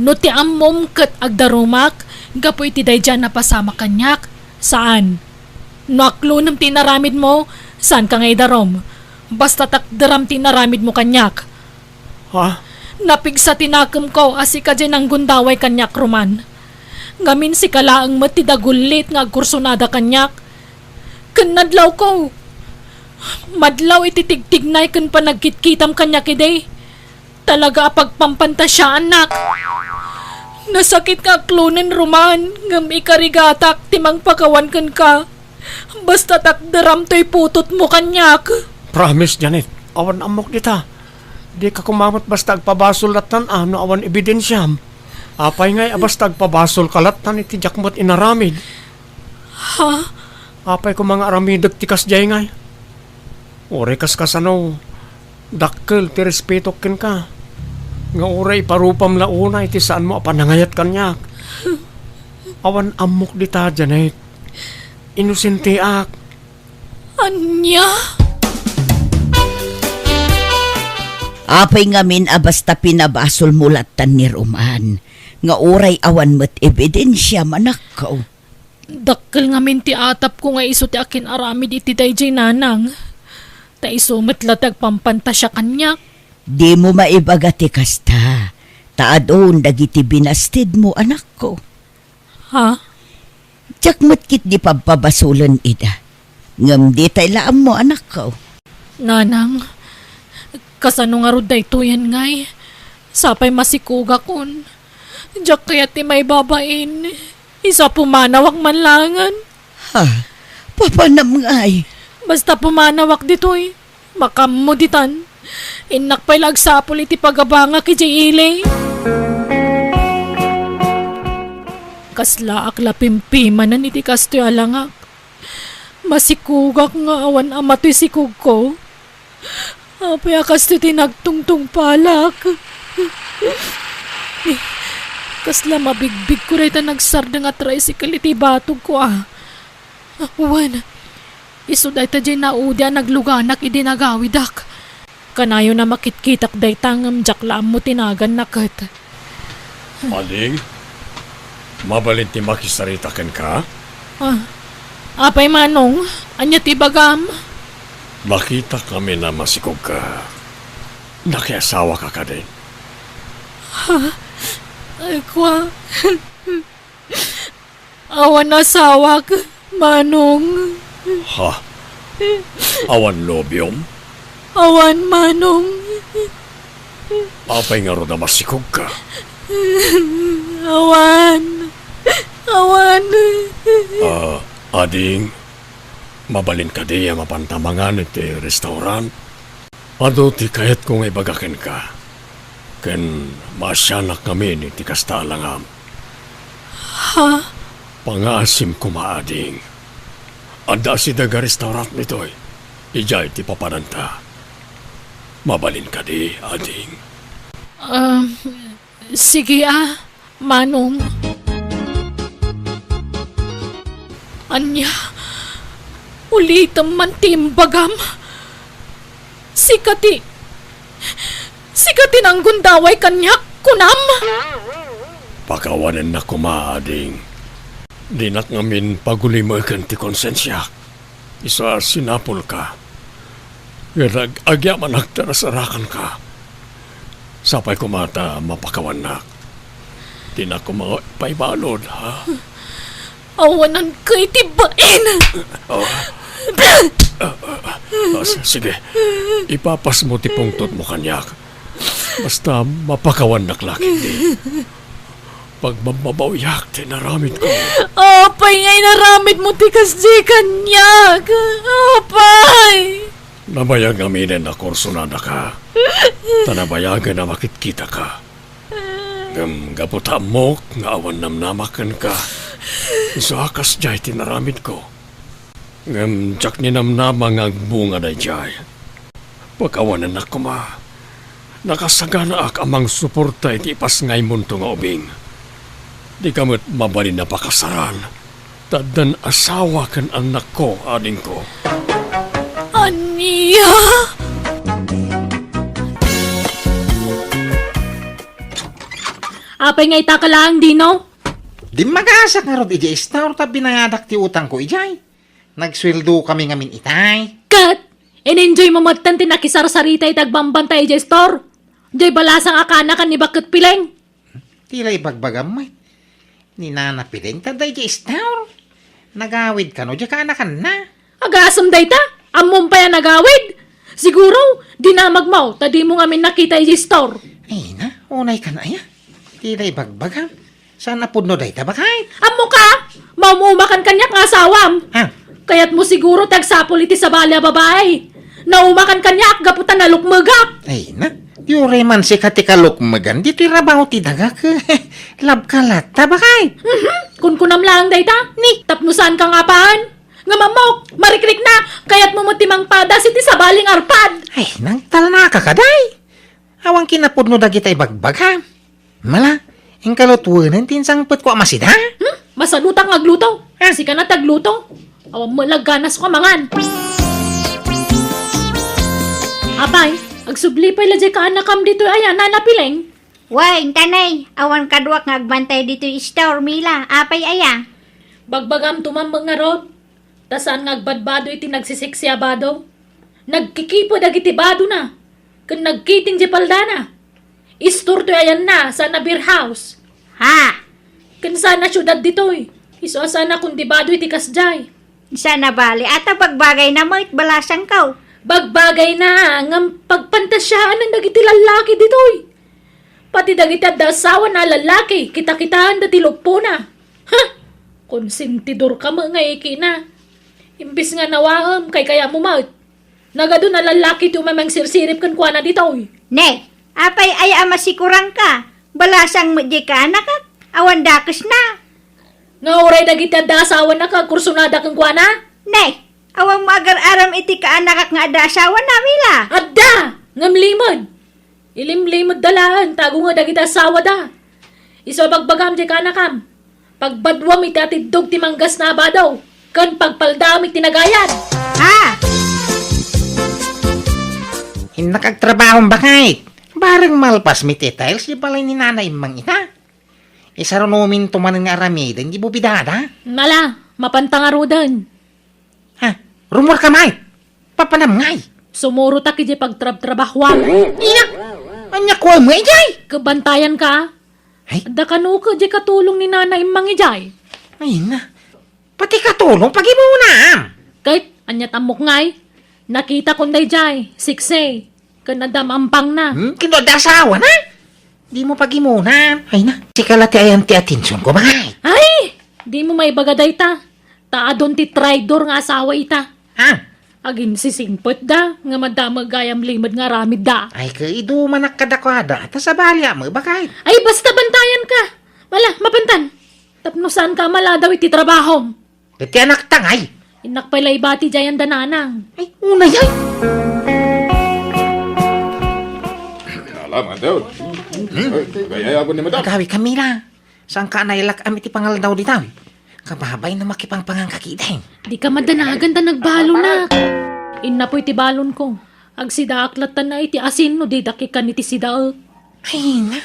No ti ammom ket agdarumak gapu iti daydiay a napasamak kaniak, saan. No aklonem ti inaramidmo, saanka nga idarum. Basta takderam ti inaramidmo kaniak. Ha? Napigsa ti nakemko a sika diay nanggundaway kaniak, Roman. Ngamin sika laeng met ti dagullit nga agkursunada kaniak. Ken nadlawko. Madlaw iti tigtignay ken panagkitkitam kaniak idi. Talaga a pagpampantasiaannak. Nasakit nga aklonen, Roman, ngem ikarigatak ti mangpakawan kenka. Basta takderam toy putotmo kaniak. Promise, Janet. Awan ammok dita. Dika koma met basta agpabasol lattan a no awan ebidensiam. Apay ngay a basta agpabasolka lattan iti diak met inaramid? Ha? Apay koma nga aramidek ti kasdiay ngay? Uray kaskasano, dakkel ti respetok kenka. Nga uray iparupam la unay ti saanmo a panangayat kaniak. Awan ammok dita, Janet. Inosenteak. Ania? Apay ngamin a basta pinabasolmo lattan ni Roman, nga uray awan met ebidensiam, anakko? Dakkel ngamin ti atapko nga isu ti akin-aramid iti daydiay, nanang. Ta isu met la ti agpampantasia kaniak. Dimo maibaga ti kasta, ta adun dagiti binastidmo, anakko. Ha? Diak met ketdi pabpabasolen ida. Ngem ditay la ammo, anakko. Nanang, kasano ngarud daytoyen ngay? Sapay masikugakon. Diak kayat ti maibabain. Isu a pumanawak man laengen. Ha? Papanam ngay? Basta pumanawak ditoy, makaammo ditan. Innak pay la agsapul iti pagabangak idiay ili. Kaslaak la pimpimanen iti kastoy a langak. Masikugak nga awan ama toy sikugko. Apay a kastoy ti nagtungtungpalak? Kasla mabigbigko dayta nagsardeng a tricycle iti batogko a. Wen, isu dayta diay naudi a nagluganak idi nagawidak. Kanayon a makitkitak dayta ngem diak la ammo ti naganna ket. Ading, mabalin ti makisarita kenka? Ah, apay, Manong, ania ti ibagam? Nakitak ngamin a masikugka. Nakiasawaka kadi? Ha? Ay, kua. Awan asawak, Manong. Ha? Awan nobiom? Awan, Manong. Apay ngarud a masikugka? Awan. Awan. Ah, ading, mabalin kadi a mapanta mangan iti restaurant? Adu ti kayatko nga ibaga kenka, ken maasianak ngamin iti kasta a langam. Ha? Pangaasim koma, ading. Adda asideg a restaurant ditoy. Idiay ti papananta. Mabalin kadi, ading? Um, Sige a, Manong. Ania? Ulitem man ti imbagam. Sika ti, sika ti nanggundaway kaniak, kunam? Pakawanennak koma, ading. Dinak ngamin pagulimeken ti konsensiak. Isu a sinapulka. Ket ag-, agyamanak ta nasarakanka. Sapay koma ta mapakawannak. Dinak koma paibalud, ha? Awananka iti bain! Oh. Ah, ah, ah, s-, sige. Ipapasmo ti pungtotmo kaniak. Basta mapakawannak la ketdi. Pagbabbabawiak ti naramidko. Apay nga inaramidmo ti kasdi kaniak? Apay! Nabayag ngaminen a kursunadaka, ta nabayagen a makitkitaka. Ngem gapu ta ammok nga awan namnamak kenka, isu a kasdiay ti naramidko. Ngem diak ninamnama nga agbunga daydiay. Pakawanennak koma. Nakasaganaak a mangsuporta iti ipasngaymonto nga ubing. Dika met mabalin a pakasaran, ta addan asawa ken annakko, adingko. Ania? Apay nga ita ka laeng, Dino? Dimmagasak ngarud idiay store ta binayadak ti utangko idiay. Nagsueldo kami ngamin itay. Ket, in-enjoy mo metten ti nakisarsarita iti agbambanta idiay store. Diay balasang a kaanakan ni Baket Pileng. Ti la ibagbagam met. Ni Nana Pileng ta daydiay store. Nagawid kano diay kaanakanna. Agasem dayta? Ammom pay a nagawid? Siguro, dinamagmo ta dimo ngamin nakita idiay store. Ay na, unay kan aya. Ti la ibagbagam. Saan a pudno dayta, baket? Ammoka! Maum-umakan kaniak nga asawam! Ha? Kayatmo siguro ti agsapul iti sabali a babai. Naumakan kaniak gapu ta nalukmegak! Ay na, Ti uray man sika ti kalukmegan, ditoy rabaw ti dagak. Labka latta, bakay? Mhm. Kunkunam laeng dayta? Ni? Tapno saanka nga apaen? Ngem ammok, marikrikna, kayatmo met ti mangpadas iti sabali nga arpad. Ay, nagtalnaka kadi. Awan kinapudno dagita ibagbagam. Mala, inka lutuen ti insangpetko a masida? Hmm? Masadutak nga agluto. Ah. Sika na ti agluto. Awan met la ganasko a mangan. Apay, agsubli pay la diay kaanakam ditoy aya, Nana Pileng? Wen, tanay, awan kaduak nga agbantay ditoy store, Mila. Apay aya? Bagbagam to man met ngarud. Ta saan nga agbadbado iti nagsisiksi a bado. Nagkikipo dagiti badona, ken nagkiting diay paldana. Istor toy ayanna, saan a beer house. Ha? Ken saan a siudad ditoy. Isu a saan a kundibado iti kasdiay. Saan a bali, ata bagbagayna met, balasangko. Bagbagayna, ngem pagpantasiaan dagiti lallaki ditoy. Pati dagiti adda asawana a lallaki, kitakitaanda ti luppona. Ha! Konsentidorka met nga ikina. Imbes nga nawaem, kaykayatmo met. Nagadu a lallaki ti umay mangsirsirip kenkuana ditoy. Ne, apay aya a masikurangka? Balasang met diay kaanakak, awan dakesna. Nga uray dagiti adda asawana nga agkursunada kenkuana? Ne, awan mo agar-aram iti kaanakak nga adda asawana, Mila? Adda! Ngem limed. Ilimlimedda laeng, tago nga dagiti asawada. Isu a bagbagam diay kaanakam, pagbaduam iti atiddog ti manggasna a bado, ken pagpaldaam iti nagayad. Ha? Innak agtrabahom, bakay. Bareng malpas mi ti tiles diay balay ni Nana Immang ita. Isarunominto manen nga aramiden diay bubidada. Mala, mapanta ngaruden. Ha? Rumorka met? Papanam ngay? Sumurotak idiay pagtrabtrabahuam. Ina! Ania kuam nga idiay? Kabantayanka. Ay? Adda kano ket diay katulong ni Nana Immang idiay. Ay na. Pati katulong pagimunam. Ket aniat ammok ngay? Nakitakon daydiay, siksi. Ken adda maampangna. Hmm? Ken no adda asawana? Dimo pagimunan. Ay na, sika la ti ayan ti atensionko, bakay. Ay! Dimo maibaga dayta. Ta adun ti traidor nga asawa ita. Ha? Aginsisingpetda, ngem adda met gayam limed nga aramidda. Ay, kaidumanak kadakuada. Ta sabali a met, bakay. Ay, basta bantayanka. Mala, mapantan. Tapno saanka a maladaw iti trabahom. Ket ti anakta ngay? Innak pay la ibati diay anda nanang. Ay, unay ay. Ala, madam. Hmm? Ay, agayayabon ni madam. Agawi, Camila. Saanka a nailak-am iti pangaldaw dita? Kababain no makipangpanganka ketdi. Dika madanagan ta nagbalonak. Innapoy ti balonko. Agsidaak latta iti asin no didak ikkan iti sidaek. Ay na,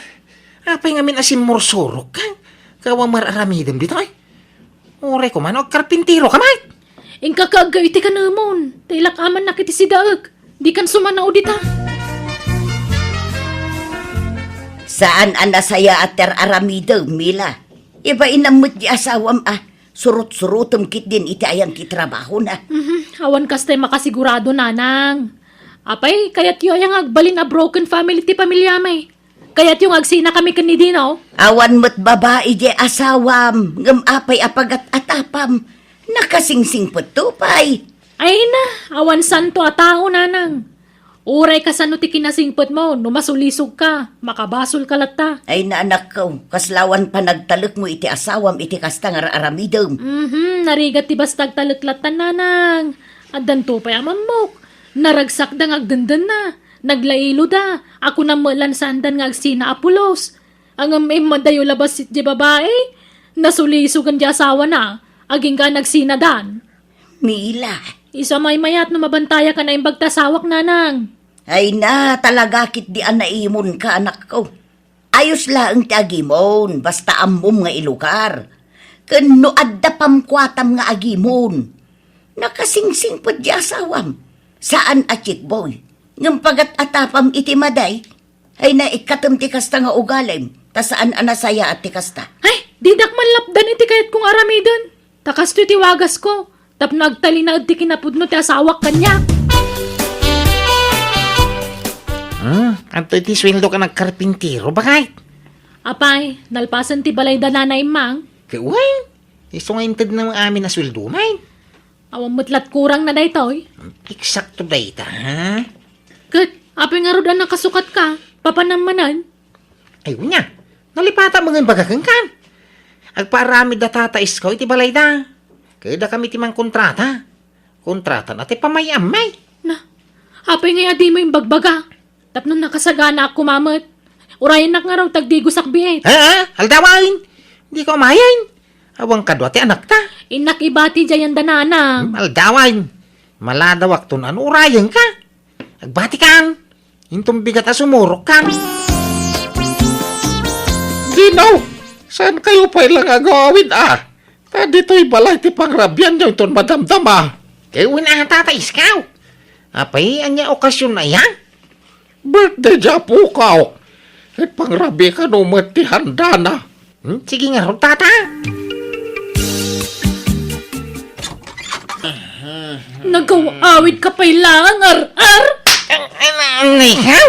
apay ngamin a simmursurok ka? Kawa mar-aramidem ditoy? Uray koma no agkarpintiroka met. Inka kaaggaw iti kanemon, ta ilak-amannak iti sidaek. Dikan sumanao dita. Saan a nasayaat ti ar-aramidem, Mila. Ibainam met ti asawam a surot-surotem ketdin iti ayan ti trabahona. Mhm, awan kastay makasigurado, nanang. Apay, kayatyo aya nga agbalin a broken family ti pamiliami? Kayatyo nga agsinakami ken ni Dino? Awan met babai diay asawam, ngem apay a pagat-atapam? Nakasingsingpetto pay. Ay na, awan santo a tao, nanang. Uray kasano ti kinasingpetmo, no masulisogka, makabasolka latta. Ay na, anakko, kasla awan panagtalekmo iti asawam iti kasta nga ar-aramidem. Mhm, narigat ti basta agtalek latta, nanang. Addanto pay a mammok. Naragsakda nga agdendenna. Naglailoda. Kunam met lan saandan nga agsina a pulos. Ngem immadayo la bassit diay babai. Nasulisogen diay asawana. Agingga nagsinadan. Mila. Isu a maymayat no mabantayak a naimbag ti asawak, nanang. Ay na, talaga ketdi a naimonka, anakko. Ayos laeng ti agimon, basta ammom nga ilugar. Ken no adda pamkuatam nga agimon, nakasingsingpet diay asawam. Saan a chickboy, ngem pagat-atapam iti maday. Ay, naikkatem ti kasta nga ugalim, ta saan a nasayaat ti kasta. Ay, didak man lapdan iti kayatko nga aramiden. Ta kastoy ti wagasko, tapno agtalinaed ti kinapudno ti asawak kaniak. Hmm, adtoy ti sueldokan a karpintero, bakay? Apay, nalpasen ti balay da Nana Immang? Ket wen, isu nga intedna amin a sueldo, nay. Awan met lat kurangna daytoy. Eksakto dayta, ha? Ket, apay ngarud a nakasukatka? Papanam manen? Ay, unya. Nalipata mangan baga kenkan. Agpaaramid da Tata Isko iti balayda. Kayda kami ti mangkontrata. Kontrata na ti pamay-amay. Na, apay ngay a dimo imbagbaga? Tapno nakasaganaak koma met. Urayennak ngarud ta agdigosak biit. Ha? Aldawan! Di ka umayen. Awan kadua ti anakta. Innak ibati diay anda nanang. Hmm, aldawan! Maladawakto no urayenka. Agbatikan! Inton bigat a sumurokkan. Dinaw! Saan kayo pay lang agawid, a? Ta ditoy balay ti pangrabianyo inton madamdama. Kay una, Tata Isko. Apay, ania okasion aya? Birthday di apokaw. Ipangrabi kano met ti handana. Hmm, sige ngarud, Tata. Nagaw-awid ka pay laeng, ar-ar! An-, an-, ano ikaw?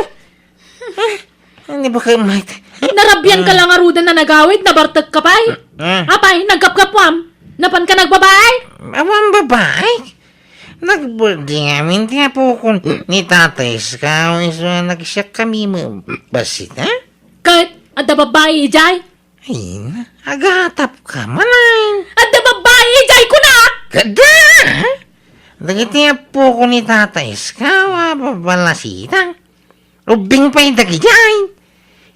Ano ba kayo, mate? Narabian ka lang ngaruden a nagawid, nabartek ka pay? Ah. Apay, nagkapkapuam? Napan ka nagbabaik? Awan babaik. Nag-birthday ngamin ti apokon ni Tata Isko, isu a nagsiak kami mo-, bassit, ha? Ket, adda babai idiay? Ay, agatap ka man ay. Adda babai idiay kunak! Kada! Dagiti apokon ni Tata Isko, a babalasitang. Ubbing pay dagidiay.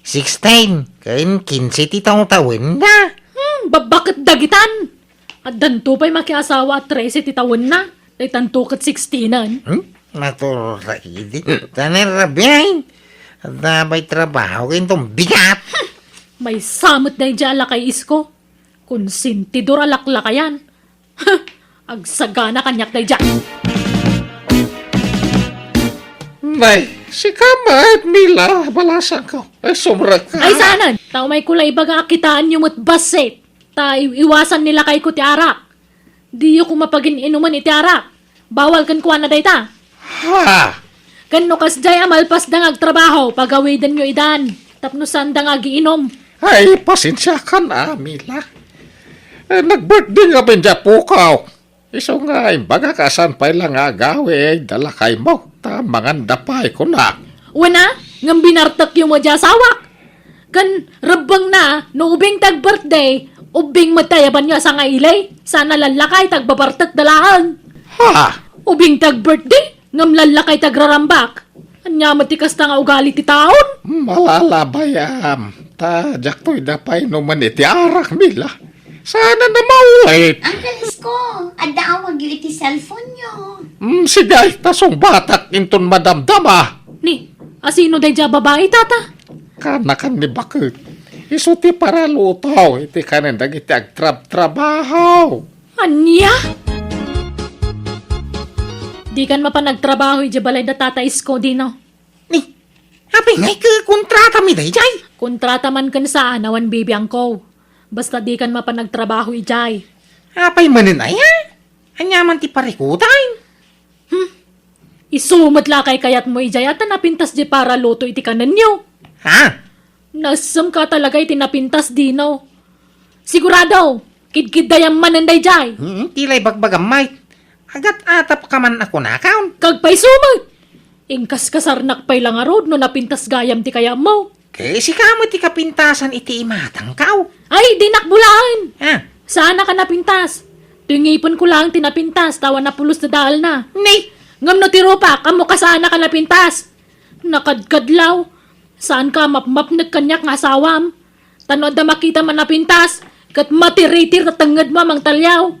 Sixteen, ken kinse ti tawtawenda. Hmm, babbaket dagitan. Addanto pay makiasawa a trese ti tawenna. Daytanto ket sixteenan. Hmm? Naturor ta idi. Tanen rabiay. Adda pay trabaho ken tong bigat. Maysa met daydiay a lakay, Isko. Konsentidor a laklakayan. Agsagana kaniak daydiay. Nay, sika met, Mila, balasangko. Ay, sumrek ka. Ay, saanen. Ta umayko la ibaga a kitaenyo met bassit. Ta i-, iwasan ni lakayko ti arak. Diyo koma pagin-inuman iti arak. Bawal kenkuana dayta. Ha? Ken no kasdiay a malpasda nga agtrabaho, pagawidenyo idan. Tapno saanda nga agiinum. Ay, pasensiakan, a, Mila. Eh, nag-birthday ngamin di apokaw. Isu nga imbagak a saan pay la nga agawid da lakaymo, ta manganda pay kunak. Wen a, ngem binartekyo met di asawak. Ken rebbengna, no ubing ti ag-birthday, ubbing met ti ayabanyo a sangaili, saan a lallakay ti agbabartek da laeng. Ha? Ubing ti ag-birthday, ngem lallakay ti agrarambak. Ania met ti kasta nga ugali ti taon? Malalabayam, ta diakto ida painumen iti arak, Mila. Saan a maulit. Uncle Isko, adda awagyo iti cellphone-yo. Hmm, sige, ta sungbatak inton madamdama. Ni, asino daydiay a babai, Tata? Kanakan ni baket. Isu ti paraluto iti kanen dagiti agtrabtrabaho. Ania? Dikan mapan agtrabaho idiay balay da Tata Isko, Dino. Ni, apay ngay ket kontratami daydiay? Kontrata man ken saan, awan bibiangko. Basta dikan mapan agtrabaho idiay. Apay manen aya? Ania man ti parikutan? Hmm. Isu met la kay kayatmo idiay a ta napintas diay paraluto iti kanenyo. Ha? Nasemka talaga iti napintas, Dino. Sigurado, kidkiddayam manen daydiay. Hmm, ti la ibagbagam, Mike. Agat-atap ka man a kunakon. Kagpayso met. Inkaskasarnak pay la ngarud no napintas gayam ti kayatmo. Ket sika met ti kapintasan iti imatangko. Ay, dinak bulaen. Ah. Saanak a napintas. Toy ngipenko laeng ti napintas, ta awan a pulos ti daalna. Ni? Ngem no ti rupak, ammoka saanak a napintas. Nakadkadlaw. Saanka a mapmapnek kaniak nga asawam. Ta no adda makitam a napintas, ket matiritir ta tengngedmo a mangtaliaw.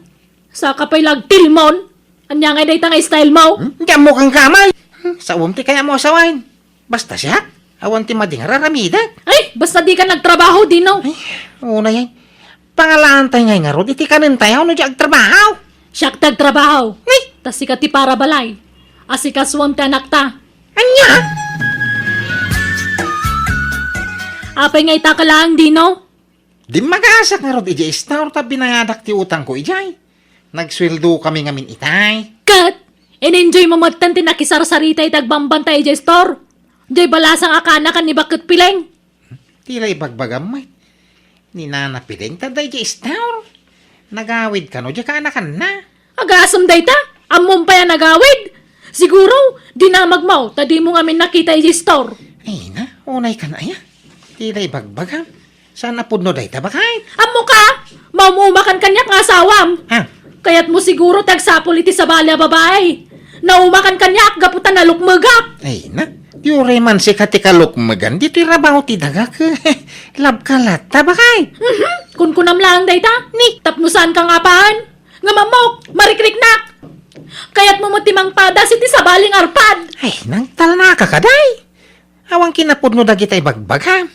Saka pay la agtilmon. Ania ngay dayta nga style mo? Hmm? Diak ammo kenka, Mike. Hmm, saom ti kayatmo a sawen. Basta siak, awan ti madi nga ar-aramidek. Ay, basta dikan agtrabaho, Dino. Ay, unay ay. Pangalaantayo ngay ngarud iti kanentayo no diak agtrabaho. Siak ti agtrabaho. Ni? Ta sika ti parabalay. Asikasuem ti anakta. Ania? Apay nga ita ka laeng, Dino? Dimmagasak ngarud idiay store ta binayadak ti utangko idiay. Nagsueldo kami ngamin itay. Ket, in-enjoy mo metten ti nakisarsarita iti agbambantay idiay store. Diay balasang a kanakan ni Baket Pileng. Ti la ibagbagam met. Ni Nana Pileng ta daydiay store. Nagawid kano diay kaanakanna. Agasem dayta? Ammom pay a nagawid? Siguro, dinamagmo ta dimo ngamin nakita idiay store. Ay na, Unay kan aya? Dina ibagbagam. Saan a pudno dayta, baket? Ammoka! Maum-umakan kaniak nga asawam! Ha? Kayatmo siguro ti agsapul iti sabali a babai. Naumakan kaniak gapu ta nalukmegak. Ay na, di uray man sika ti kalukmegan, ditoy rabaw ti dagak. Labka latta, baket? Mhm. Kunkunam laeng dayta. Ni? Tapno saanka nga apaen. Nga mamok, marikriknak. Kayatmo met ti mangpadas iti sabali nga arpad. Ay, nangtalnaka kadi. Awan kinapudno dagita ibagbagam.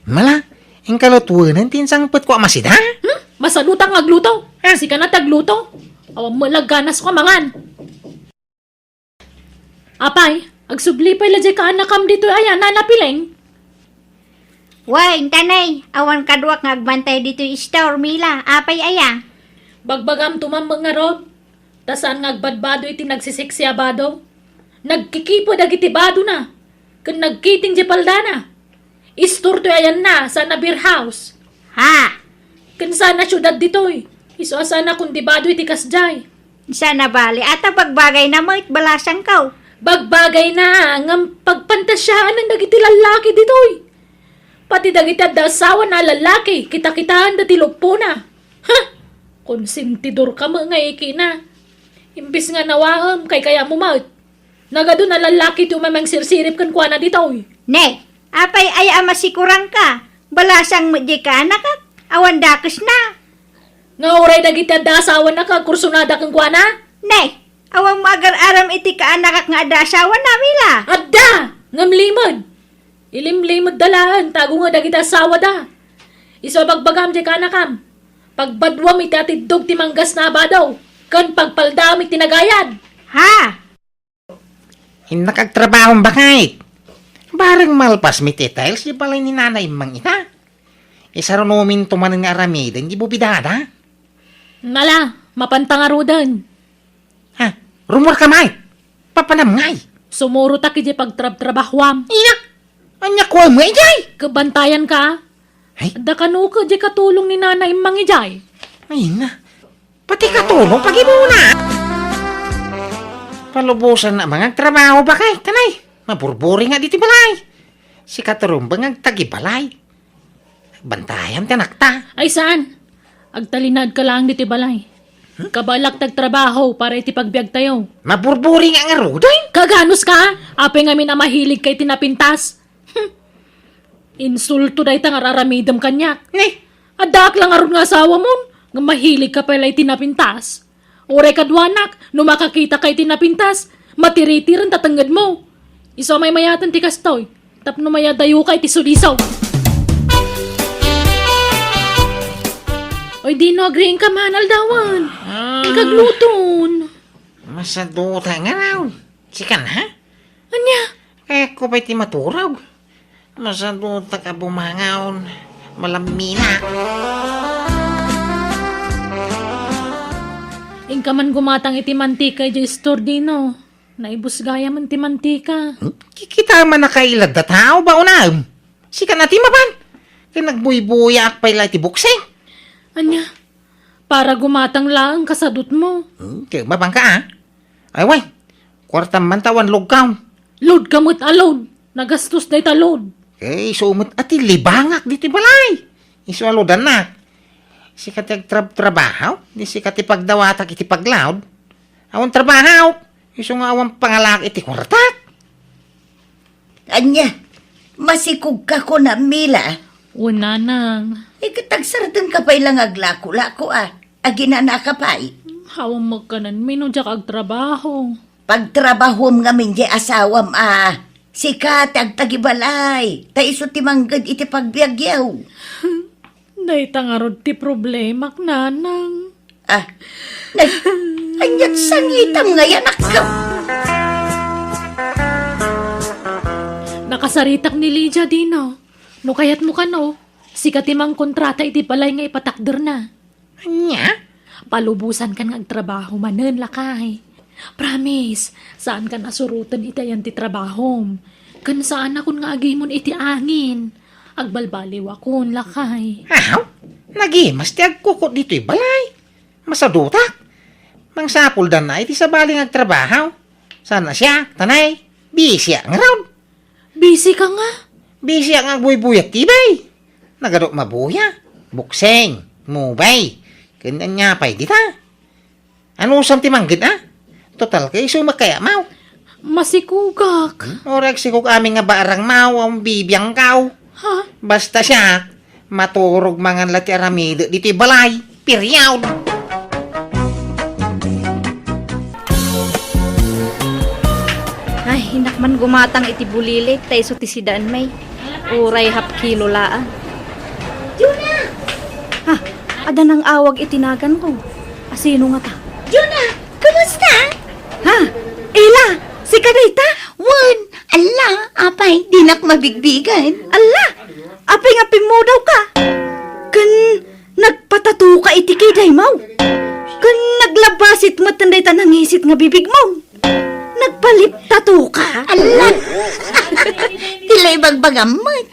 Mala, inka lutuen ti insangpetko a masida? Hmm? Masadutak nga agluto. Ah. Sika na ti agluto. Awan met la ganasko a mangan. Apay, agsubli pay la diay kaanakam ditoy aya, Nana Piling? Wen, tanay, awan kaduak nga agbantay ditoy istor, Mila. Apay aya? Bagbagam to man met ngarud. Ta saan nga agbadbado iti nagsisiksi a bado? Nagkikipo dagiti badona, ken nagkiting diay paldana. Istor toy ayanna, saan a beer house. Ha? Ken saan a siudad ditoy. Isu a saan a kundibado iti kasdiay. Saan a bali, ata bagbagayna met, balasangko. Bagbagayna, ngem pagpantasianan dagiti lallaki ditoy. Pati dagiti adda asawana a lallaki, kitakitaanda ti luppona. Ha? Konsentidorka met nga ikina. Imbes nga nawaem, kaykayatmo met. Nagadu a lallaki ti umay mangsirsirip kenkuana ditoy. Ne, apay aya a masikurangka? Balasang met diay kaanakak, awan dakesna. Nga uray dagiti adda asawana nga agkursunada kenkuana? Ne, awan mo agar-aram iti kaanakak nga adda asawana, Mila? Adda! Ngem limed. Ilimlimedda laeng ta agunget dagiti asawada. Isu a bagbagam diay kaanakam, pagbaduam iti atiddog ti manggasna a bado, ken pagpaldaam iti nagayad. Ha? Innak agtrabahom, baket. Bareng malpas mi ti tiles di balay ni Nana Immang ita. Isarunominto manen nga aramiden di bubidada. Nala, mapanta ngaruden. Ha? Rumor ka, Mike? Papanam ngay? Sumurotak idiay pagtrabtrabahuam. Ina! Anya kuam nga idiay? Kabantayan ka. Ay? Adda kano ka diay katulong ni Nana Immang idiay? Ay na. Pati katulong pagibuna. Palubosan na mangagtrabaho, baket, tanay. Maburburi nga diti balay. Sika ti rumbeng agtagibalay. Bantayan ti anakta. Ay, saan? Agtalinaedka laeng ditoy balay. Hmm? Kabaelak ti agtrabaho para iti pagbiagtayo. Maburburi nga ngaruden? Kaganos ka? Apay ngamin a mahilig ka iti napintas? Hmm. Insulto dayta nga ar-aramidem kaniak. Ne? Addaak la ngarud nga asawamon, nga mahilig ka pay la iti napintas. Uray kaduanak, no makakita ka iti napintas, matiritiren ta tengngedmo. Isu a maymayaten ti kastoy, tapno mayadayo ka iti sulisaw. Oy, Dino, agriing ka man, aldawan. Ah. Ikagluton. Masaduta nga raw. Sikan, ha? Ania? Kayatko pay ti maturog. Masadutak a bumangaw. Malamminak. Inka man gumatang iti mantika idiay istor, Dino. Naibus gayam ti mantika. Hmm? Kikita man a kailad da tao ba unam? Sika na ti mapan. Kay nagbuybuyaak pay la iti buksing. Ania? Para gumatang laeng kasadutmo. Hmm, kay mapan ka, ah. Ay, way. Kuartam man ta awan load ka. Load ka met a load. Nagastos dayta load. Eh, isu met a ti libangak ditoy balay. Isu a loadannak. Sika ti agtrab-trabaho, di sika ti pagdawatak iti paglaod. Awan trabaho. Isu nga awan pangalak iti kuartak. Ania, masikog ka kuna, Mila? Wen, nanang. Eh, ket agsardeng ka pay la nga aglako-lako, a. Aginana ka pay? Awan magkanan, Mino, diak agtrabaho. Pagtrabahom ngamin diay asawam, a. Sika ti agtagibalay, ta isu ti mangged iti pagbiagyo. Dayta ngarud ti problemak, nanang. Ah, ay, aniat sangitam nga yanakka? Nakasaritak ni Lydia, Dino. No kayatmo kano, sika ti mangkontrata iti balay nga ipatakderna. Ania? Palubosankan nga agtrabaho manen, lakay. Promise, saankan a suroten iti ayan ti trabahom. Ken saanakon nga agimon iti angin. Agbalbaliwakon, lakay. Aw, nagimas ti agkukot ditoy balay. Masadutak. Mangsapuldan na iti sabali nga agtrabaho. Saan a siak, tanay, bisiak ngarud. Busy ka nga? Bisiak nga agbuybuyat ti bay. Nagadu mabuya. Bukseng, mubay. Ken ania pay dita? Anusam ti mangged, a? Total, kay isu makayamaw. Masikugak. Uray agsikog amin nga barang maw, ang bibiangkaw. Ha? Basta siak, maturog mangan la ti aramidek ditoy balay. Period. Ay, inak man gumatang iti bulilit, ta isu ti sidaan, may. Uray half kilo laang. Juna! Ha? Adda nang-awag iti naganko. Asino ngata? Juna! Kumusta? Ha? Ila, sika dayta? Wen, alla, apay, dinak mabigbigen. Alla, apay nga pimmudawka? Ken nagpatatoka iti kidaymo? Ken naglabasit met dayta nangisit nga bibigmo? Nagpaliptatoka? Alla! Ti la ibagbagam met.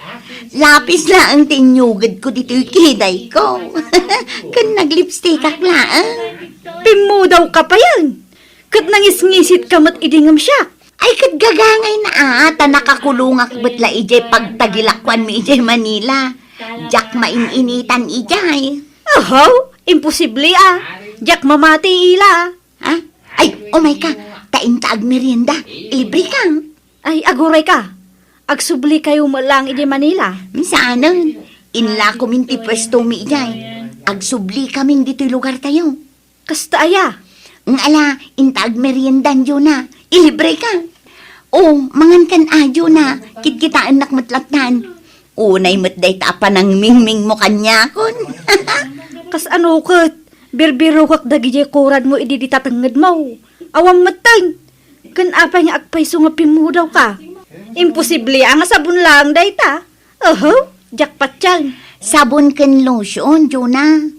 Lapis laeng ti inyugedko ditoy kidayko. Ken naglipstikak laeng. Pimmudawka payen? Ket nangisngisitka met idi ngem siak? Ay, ket gagangayna a, ta nakakulongak met la idiay pagtagilakuanmi idiay Manila. Diak main-initan idiay. Ahaw, imposible a. Diak mamati ila. Ha? Ay, umayka, ta inta agmerienda, ilibreka. Ay, agurayka. Agsublikayo met laeng idiay Manila. Saanen, inlakomin ti puestomi idiay. Agsublikamin ditoy lugartayo. Kasta aya? Nga ala, inta agmeriendan, Juna. Ilibreka. O, mangankan a, Juna. Kitkitaennak met lattan. Unay met dayta a panangmingmingmo kaniakon. Kasano ket? Birbirokak dagidiay kuradmo idi dita tengngedmo. Awan metten. Ken apay nga agpayso nga pimmudawka? Imposible a nga sabon laeng dayta. Oho, diak patien. Sabon ken lotion, Juna.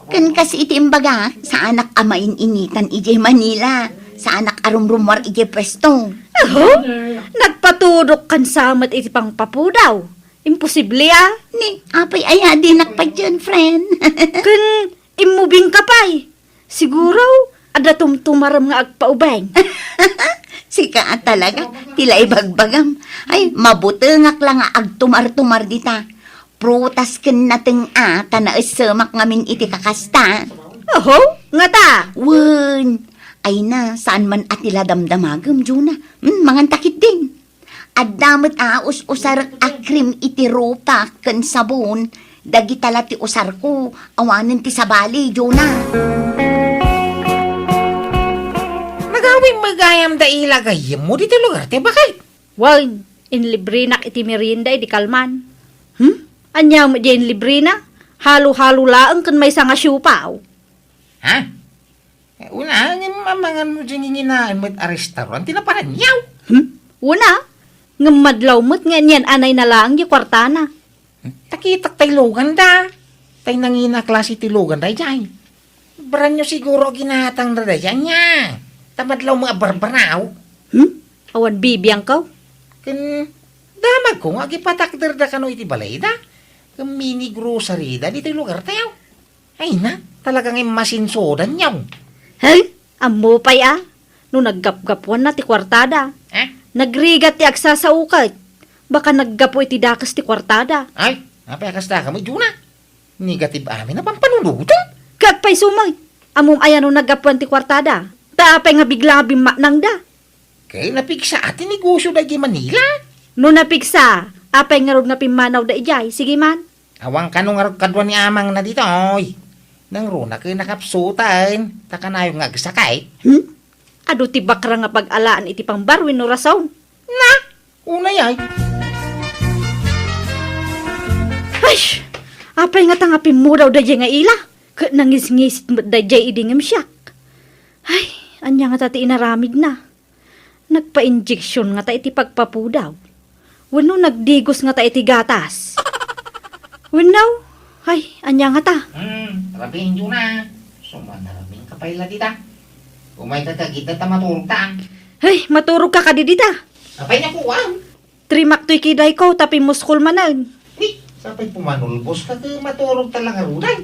Ken kas iti imbagak, saanak a main-initan idiay Manila. Saanak a rumrumuar idiay puesto. Aho? Nagpatudok kan sa met iti pangpapudaw. Imposible a. Ni, apay aya dinak patien, friend. Ken immubingka pay. Siguro, adda tumtumarem nga agpaubing. Sika a talaga, ti la ibagbagam. Ay, mabutengak la nga agtumartumar dita. Prutas ken nateng a, ta naessemak ngamin iti kakasta. Oho, ngata? Wen, ay na, saan man a ti la damdamagem, Juna. Hmm, manganta ketdin. Adda met a us-usarek a cream iti rupak ken sabon, dagita la ti usarko, awanen ti sabali, Juna. Nagawim met gayam da ila gayyemmo ditoy lugar ti bakay. Wen, inlibrenak iti merienda idi kalman. Hmm? Ania met diay inlibrena? Halo-halo laeng ken maysa nga siopaw. Ha? Eh, una, ngem amangan mo diay nginginaen met a restaurant ti naparanyaw. Hmm? Una, ngem madlaw met nga anian-anayna laeng diay kuartana. Hmm? Takitak tay luganda. Tay nangina klase ti luganda idiay. Brand new siguro ginatangda daydiay ania. Ta madlaw met a barbaraw. Hmm? Awan bibiangko? Ken damagko nga agipatakderda kano iti balayda. Ken mini grocery da ditoy lugartayo. Ay na, talaga nga immasinsodanyo. Hey, ammo pay a, no naggapgapuanna ti kuartada. Eh? Nagrigat ti agsasao ket baka naggapu iti dakes ti kuartada. Ay, apay a kasta ka met, Juna? Negative amin a pampanunotem. Ket pay sumay, ammom aya no naggapuan ti kuartada? Ta apay nga bigla nga bimmaknangda? Ket napigsa a ti negosyo daydiay Manila. No napigsa, apay ngarud nga pimmanawda idiay? Sige man. Awan kano ngarud kadua ni amangna ditoy. Nangruna ket nakapsuten, ta kanayon nga agsakit. Hmm? Adu ti bakra nga pag-alaan iti pangbaruen no rason. Na, unay ay. Ay! Apay ngata nga pimmudaw daydiay nga ila? Ket nangisngisit met daydiay idi ngem siak. Ay, ania ngata ti inaramidna? Nagpa-injection ngata iti pagpapudaw? Wenno nagdigos ngata iti gatas? Wenno, ay, ania ngata? Hmm, rabienyo na. Sumanaraming ka pay la dita. Umayka kadita ta maturogta. Ay, maturogka kadi dita? Apay nga kuwan? Trimak toy kidayko, ta pimmuskol manen. Ni, sapay pumanulbos ka, ket maturogta la ngaruden.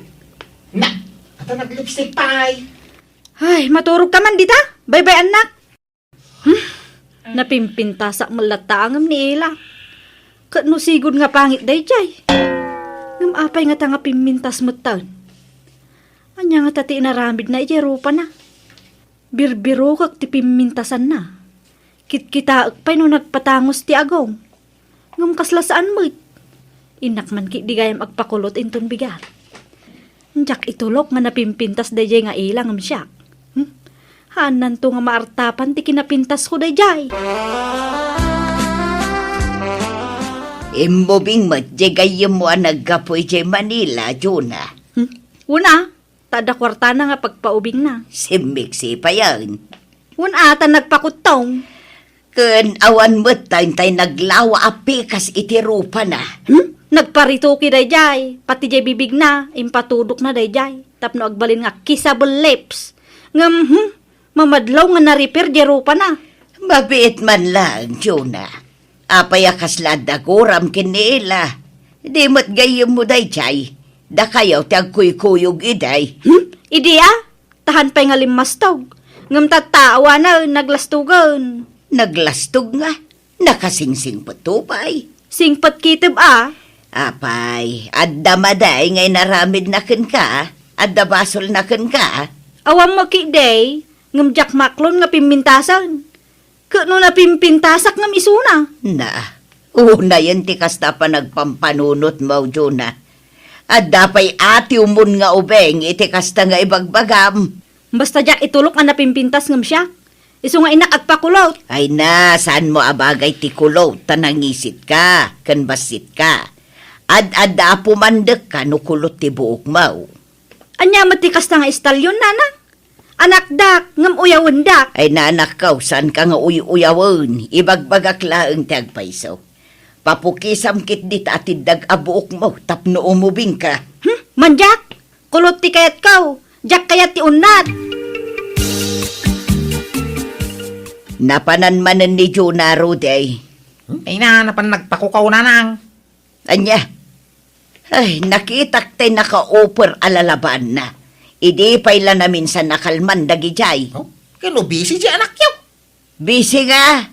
Na, ata naglipstick pay. Ay, maturogka man dita? Baybay-annak. Hmm? Napimpintasak met latta ngem ni ila. Ket no sigud nga pangit daydiay. Ngem apay ngata nga pimmintas metten? Ania ngata ti inaramidna idiay rupana? Birbirokek ti pimmintasanna. Kitkitaek pay no nagpatangos ti agong. Ngem kasla saan met. Innak man ketdi gayam agpakulot inton bigat. Diak itulok nga napimpintas daydiay nga ila ngem siak. Hmm? Haannanto nga maartapan ti kinapintasko daydiay. Immubing met diay gayyemmo a naggapu idiay Manila, Jonah. Hmm? Wen a, ta adda kuartana nga pagpaubingna. Simmiksi payen. Wen a, ta nagpakuttong. Ken awan met ta intay naglawa a pikas iti rupana. Hmm? Nagparitoki daydiay, pati diay bibigna, impatudokna daydiay, tapno agbalin nga kissable lips. Ngem, hmm, mamadlaw nga na-repair diay rupana. Mabiit man laeng, Jonah. Apay a kasla adda guram ken ni Ela? Di met gayyemmo daydiay. Dakayo ti agkuykuyog idiay. Hmm? Idi a? Tahan pay nga limmastog. Ngem tatta, awanen, naglastogen. Naglastog nga? Nakasingsingpetto pay. Singpet kitib a. Apay, adda madi nga inaramidna kenka? Adda basolna kenka? Awan mo ketdi, ngem diak maklon nga pimmintasen. Ket no napimpintasak ngem isuna? Na, unayen ti kasta a panagpampanunotmo, Jonah. Adda pay atiwmon nga ubing iti kasta nga ibagbagam. Basta diak itulok a napimpintas ngem siak. Isu nga innak agpakulot. Ay na, saanmo a bagay ti kulot ta nangisitka ken bassitka. Ad-adda a pumandekka no kulot ti buokmo. Ania met ti kasta nga istalyon, nanang? Anakdak, ngem uyawendak. Ay, nanakko, saanka nga uy-uyawen. Ibagbagak laeng ti agpayso. Papukisam ketdi ta atiddak a buokmo tapno umubingka. Hmm? Mandiak? Kulot ti kayatko. Diak kayat ti unnat. Napanan manen ni Jonah, Rudy. Hmm? Ay na, napan nagpakukaw, nanang. Ania? Ay, nakitak tay naka-offer a lalabaanna. Idi pay la naminsan a kalman dagidiay. Oh, ken no busy ti anakyo? Busy nga.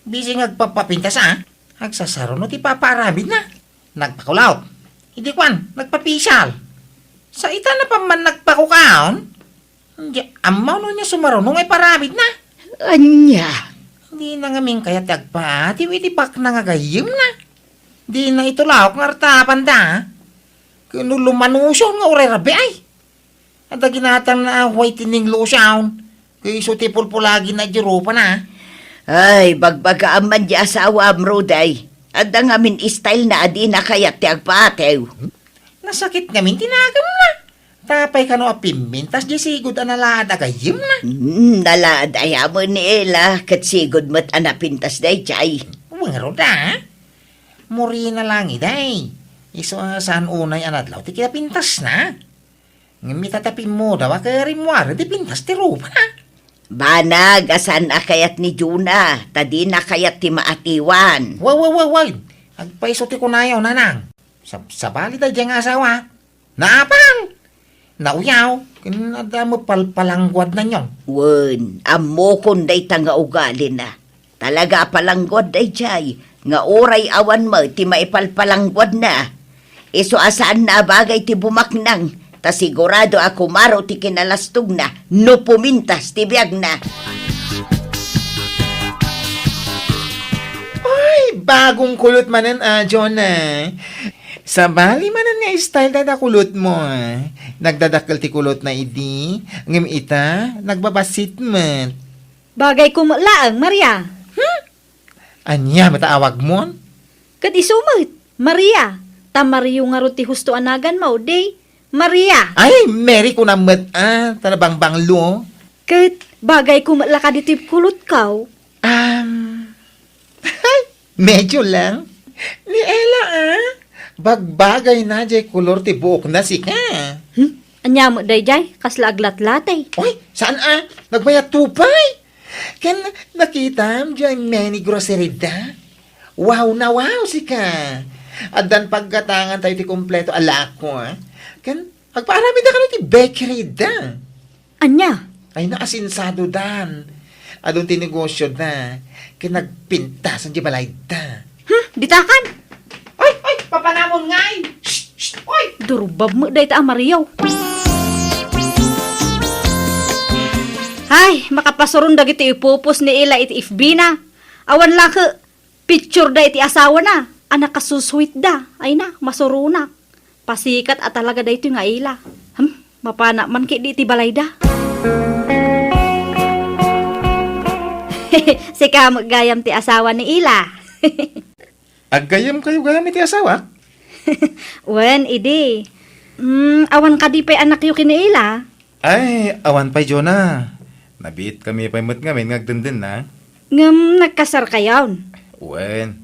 Busy nga agpapapintas, a? Agsasaruno ti papaaramidna. Nagpakulot. Idi kuan, nagpapisyal. Sa ita, napan man nagpakukaon. Di, ammo no ania sumaruno nga iparamidna? Ania? Dina ngamin kayat ti agpaatiw iti pakna nga gayyemna. Dina itulok nga artapanda. Ken no lumanusion nga uray rabii. Adda ginatangna a whitening lotion. Ket isu ti pulpulagina idiay rupana. Ay, bagbagaam man ti asawam, Rudy. Adda ngamin stylena a dina kayat ti agpaatiw. Nasakit ngamin ti nagemna. Apay kano a pimmintas diay sigud a nalaad a gayyemna? Hmm, nalaad aya met ni Ela, ket sigud met a napintas daydiay. Wen ngarud a? Murina lang idi. Isu a saan unay a nadlaw ti kinapintasna. Ngem ita ta pimmudaw a ket rimmuaren ti pintas ti rupana. Banag a saan a kayat ni Jonah, ta dina kayat ti maatiwan. Wa, wa, wa, wa. Agpayso ti kunayo, nanang. Sab-, sabali daydiay nga asawa. Naapal! Nauyaw, ken adda mapalpalangguadna nion. Wen, ammokon dayta nga ugalina. Talaga a palangguad daydiay, nga uray awan met ti maipalpalangguadna. Isu a saanna a bagay ti bumaknang, ta sigurado a kumaro ti kinalastogna no pumintas ti biagna. Ay, bagong kulot manen, a, Jonah. Sabali manen nga style dayta kulotmo, a. Nagdadakkel ti kulotna idi, ngem ita, nagbabassit met. Bagayko met laeng, Maria. Hmm? Ania met a awagmon? Ket isu met, Maria. Ta Mario ngarud ti husto a naganmo, di Maria. Ay, Mary kunam met, a, ta nabangbanglo. Ket bagayko met la kadi ti kulotko. Am, medyo lang. Ni Ela, a? Bagbagayna diay kolor ti buokna sika. Hmm? Ania met daydiay? Kasla aglatlatay. Oy, saan a? Nagbayatto pay. Ken nakitam diay mini grocery da? Wow na wow sika. Addan paggatangan tayo ti kompleto a lako, a? Ken agpaaramid da kano ti bakery da? Ania? Ay, naasinsadodan. Adun ti negosyo da. Ken nagpintasan ti balay da. Hmm, ditakan? Papanamon ngay! Shh! Shh! Oy! Durbab met dayta a Mario. Ay, makapasuron dagiti ipupos ni Ila iti F B na. Awan la ket picture da iti asawana a nakasusweet da. Ay na, masuronak. Pasikat a talaga daytoy nga ila. Hmm, mapana man ketdi iti balayda. Sika met gayam ti asawa ni Ila. Aggayem kayo gayam iti asawa? Wen, idi. Hmm, awan kadi pay anakyo ken ni Ila? Ay, awan pay, Jonah. Nabiit kami pay met ngamin nga agdendenna. Ngem nagkasar kayon? Wen.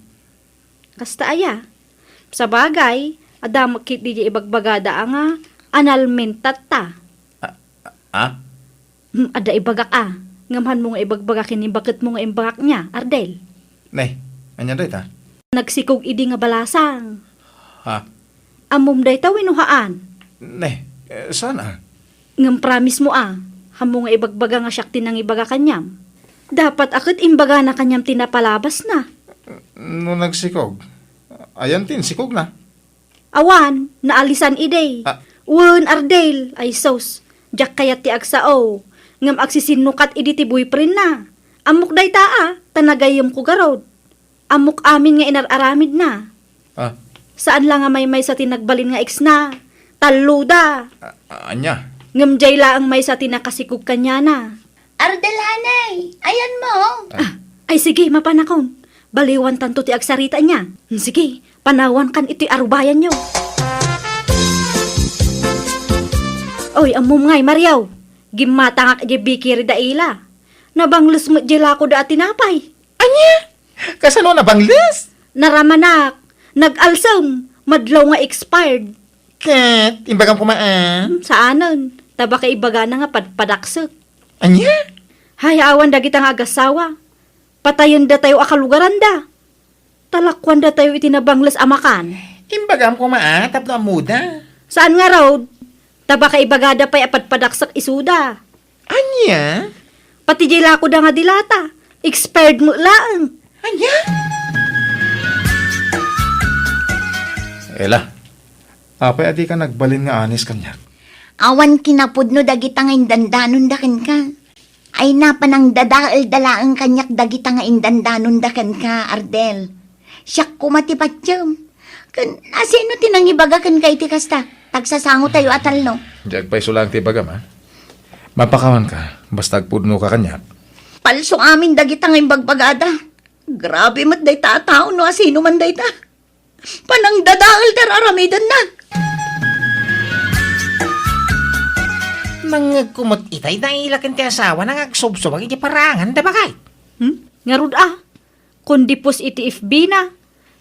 Kasta aya? Sabagay, adda met ketdi diay ibagbagada a nga annulment tatta. A, a, a? Hmm, adda ibagak a. Ngem hanmo nga ibagbaga ken ni baketmo nga imbagak niya, Ardel. Ne, ania dayta? Nagsikog idi nga balasang. Ha? Ammom dayta wenno haan? Ne, eh, saan a? Ngem promise mo a, hanmo nga ibagbaga nga siak ti nangibaga kaniam. Dapat a ket imbagana kaniam ti napalabasna. No nagsikog, ayan ti insikogna? Awan, naalisan idi. Ah. Wen, Ardel, ay sus, diak kayat ti agsao. Ngem agsisinnukat idi ti boyfriendna. Ammok dayta a, ta nagayyemko garud. Ammok amin nga inar-aramidna. Ah. Saan la nga maymaysa ti nagbalin nga exna. Talloda. A-, ania? Ngem diay laeng maysa ti nakasikog kaniana. Ardel, hanay, ayanmo? Ah. Ah, ay sige, mapanakon. Baliwantanto ti agsarita niya. Hmm, sige, panawankan iti arubayanyo. Oy, ammom ngay, Mario. Gimmatangak idiay bakery da Ila. Nabangles met diay lakoda a tinapay. Ania? Kasano nabangles? Naramanak. Nag-alsem. Madlaw nga expired. Ket, imbagam koma a? Hmm, saanen. Ta baka ibagana nga padpadaksek. Ania? Hay, awan dagita nga agassawa. Patayendatayo a kalugaranda. Talakuandatayo iti nabangles a makan. Imbagam koma a, tapno ammoda. Saan ngarud? Ta baka ibagada pay a padpadaksek isuda. Ania? Pati diay lakoda nga dilata, expired met laeng. Ania? Ela, apay a dika nagbalin nga anis kaniak? Awan kinapudno dagita nga indandanonda kenka. Ay, panangdadaelda laeng kaniak dagita nga indandanonda kenka, Ardel. Siak koma ti patiem. Ken, asino ti nangibaga kenka iti kasta? Tagsasangotayo a talno. Diak pay isu laeng ti ibagam, a? Mapakawanka, basta agpudnoka kaniak. Palso amin dagita nga imbagbagada. Grabe met dayta a tao no asino man dayta. Panangdadael ti ar-aramidenna. Nangngegko met itay da Ila ken ti asawana nga agsubsubag iti paranganda, bakay. Hmm? Ngarud a? Kundi post iti F B na,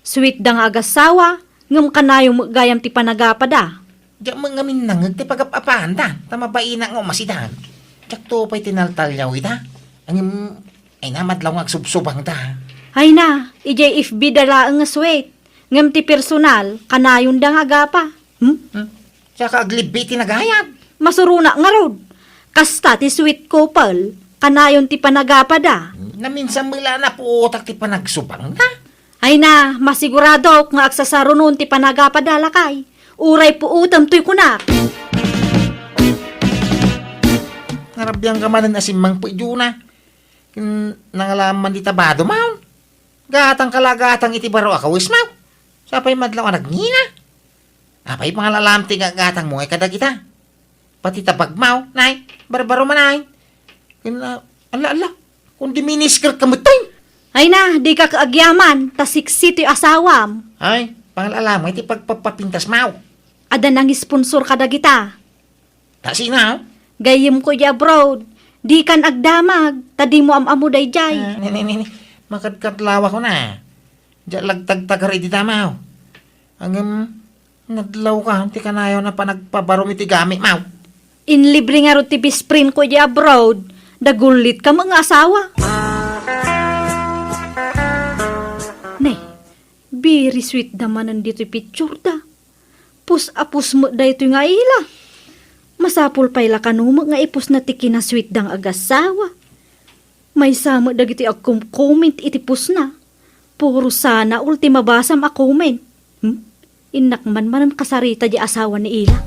sweet da nga agassawa, ngem kanayon met gayam ti panagapada. Diak met ngamin nangngeg ti pagap-apaanda, ta mabainak nga umasidan. Diakto pay tinaltaliaw ita. Ngem, ay na, madlaw nga agsubsubangda. Ay na, idiay F B da laeng nga sweet. Ngem ti personal, kanayonda nga agapa. Hmm? Hmm? Saka aglibbi ti nagayab. Masuronak ngarud. Kasta ti sweet couple, kanayon ti panagapada. Naminsan met la napuotak ti panagsubangda. Ay na, masiguradok nga agsasarunon ti panagapada, lakay. Uray puotem toy kunak. Narabiangka manen a simmangpet, Jonah. Ken nangalaam man dita bado, maw? Gatangka la gatang iti baro a kawes, maw? Sapay madlaw a nagngina. Apay pangalalaam ti gagatangmo ngay kadagita? Pati ta bag, maw, nay, barbaro man, nay. Ken, ah, alla, alla, kundi miniskirka met, tay. Ay na, dika agyaman, ta siksi ti asawam. Ay, pangalalaam ngay ti pagpapapintas, maw. Adda nangisponsor kadagita. Ta sino? Gayyemko idiay abroad. Dikan agdamag, ta dimo am-ammo daydiay. Ah, ni, ni, ni, ni. Makadkadlawakon a. Diak lagtagtagar idi damaw. Ngem, nadlawka ti kanayon a panagpabarom iti gamit, maw. Inlibre ngarud ti best friendko idiay abroad. Dagullitka met nga asawa. Ne, very sweet da manen ditoy picture da. Pus a pus met daytoy nga ila. Masapul pay la kano met nga ipusna ti kinasweet da nga agassawa. Maysa met dagiti agkom-comment iti pusna. Puro sana all ti mabasam a comment. Hmm? Innak man manen kasarita di asawa ni Ila.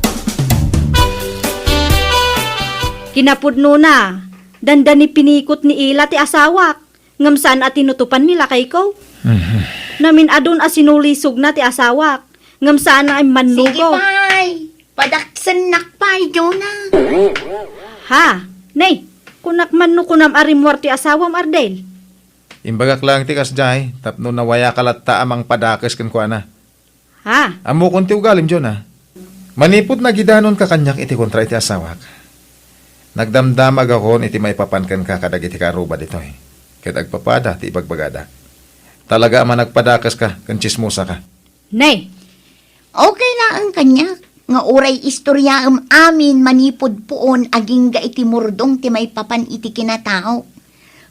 Kinapudnona, dandani pinikot ni Ila ti asawak, ngem saan a tinutopan ni lakayko. Mhm. Namin-adun a sinulisogna ti asawak, ngem saan a immannugaw. Sige pay, padaksennak pay, Jonah. Ha? Nay, kunak man no kunam a rimmuar ti asawam, Ardel? Imbagak laeng ti kasdiay, tapno nawayaka latta a mangpadakes kenkuana. Ha? Ammokon ti ugalim, Jonah. Manipud nagidanonka kaniak iti kontra iti asawak, nagdamdamagakon iti maipapan kenka kadagiti kaarruba ditoy, ket agpapada ti ibagbagada. Talaga a managpadakeska ken tsismosaka. Nay! Okay laeng kaniak nga uray istoriaem amin manipud puon agingga iti murdong ti maipapan iti kinatao.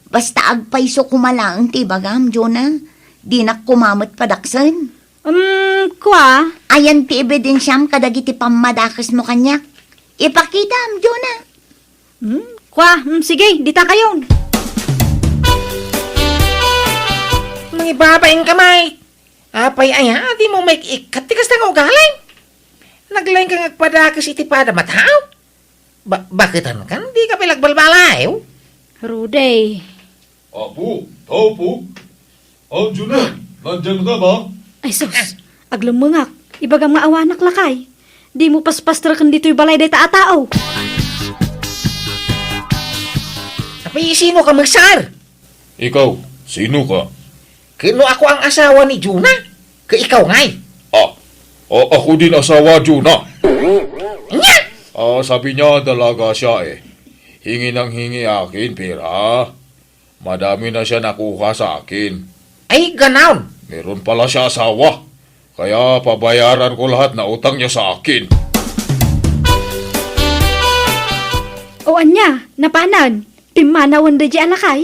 Basta agpayso koma laeng ti ibagam, Jonah. Dinak koma met padaksen. Um, kua? Ayan ti ebidensiam kadagiti pammadakesmo kaniak. Ipakitam, Jonah. Hmm, kua, hmm, sige, dita kayon. Mangibabain ka, Mike. Apay aya, di mo maik-ikkat ti kasta nga ugalim? Naglaing ka nga agpadakes iti padam a tao? Ba-, baketan kan? Di ka pay agbalbaliw? Rudy. Apo, tao po. Anjo na, nandiyan ka ba? Ay sus, aglemmengak. Ibagam nga awanak lakay. Di mo paspastreken ditoy balay dayta a tao. Apay, sino ka, Magsar? Ikaw, sino ka? Ken no ako ang asawa ni Jonah, ket ikaw ngay? Ah, ah, ako din asawa, Jonah. Nya? Ah, sabi niya, dalaga siya eh. Hingi ng hingi akin, pera. Madami na siya nakuha sa akin. Ay, ganon. Meron pala siya asawa. Kaya pabayaran ko lahat na utang niya sa akin. O anya, napanan? Pimmanawen da di alakay?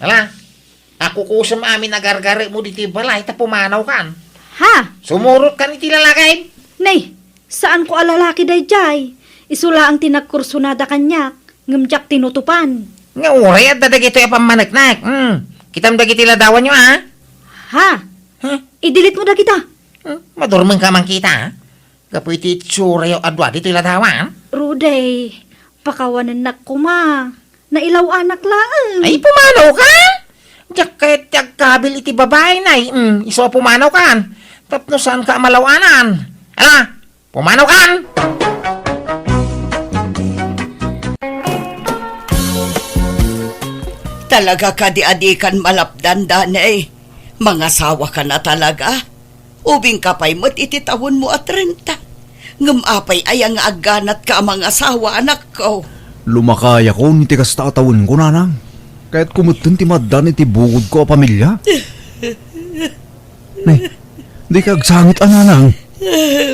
Ala, akukusem amin a gargaremo ditoy balay ta pumanawkan. Ha? Sumurotkan iti lalaki. Nay, saanko a lalaki daydiay. Isu laeng ti nagkursunada kaniak, ngem diak tinutopan. Nga uray adda dagitoy a pammaneknek. Hmm. Kitam dagiti ladawanyo, a? Ha? Huh? Idilit mo dagita. Hmm? Madurmeng ka man kita, a? Gapu iti itsurayo a dua ditoy ladawan? Rudy, pakawanennak koma. Nailaw-anak laeng. Ay, pumanawka? Diak kayat ti agkabil iti babain ay, mm, isu a pumanawkan. Tapno saanka a malaw-anan. Ala, pumanawkan! Talaga kadi a dikan malapdan, Danay? Mangasawaka na talaga? Ubingka pay met iti tawenmo a trenta. Ngem apay aya nga agganatka a mangasawa, anakko? Lumakayakon iti kasta a tawenko, nanang. Kayatko metten ti maaddan iti bukodko a pamilia. Nay, dika agsangit a, nanang.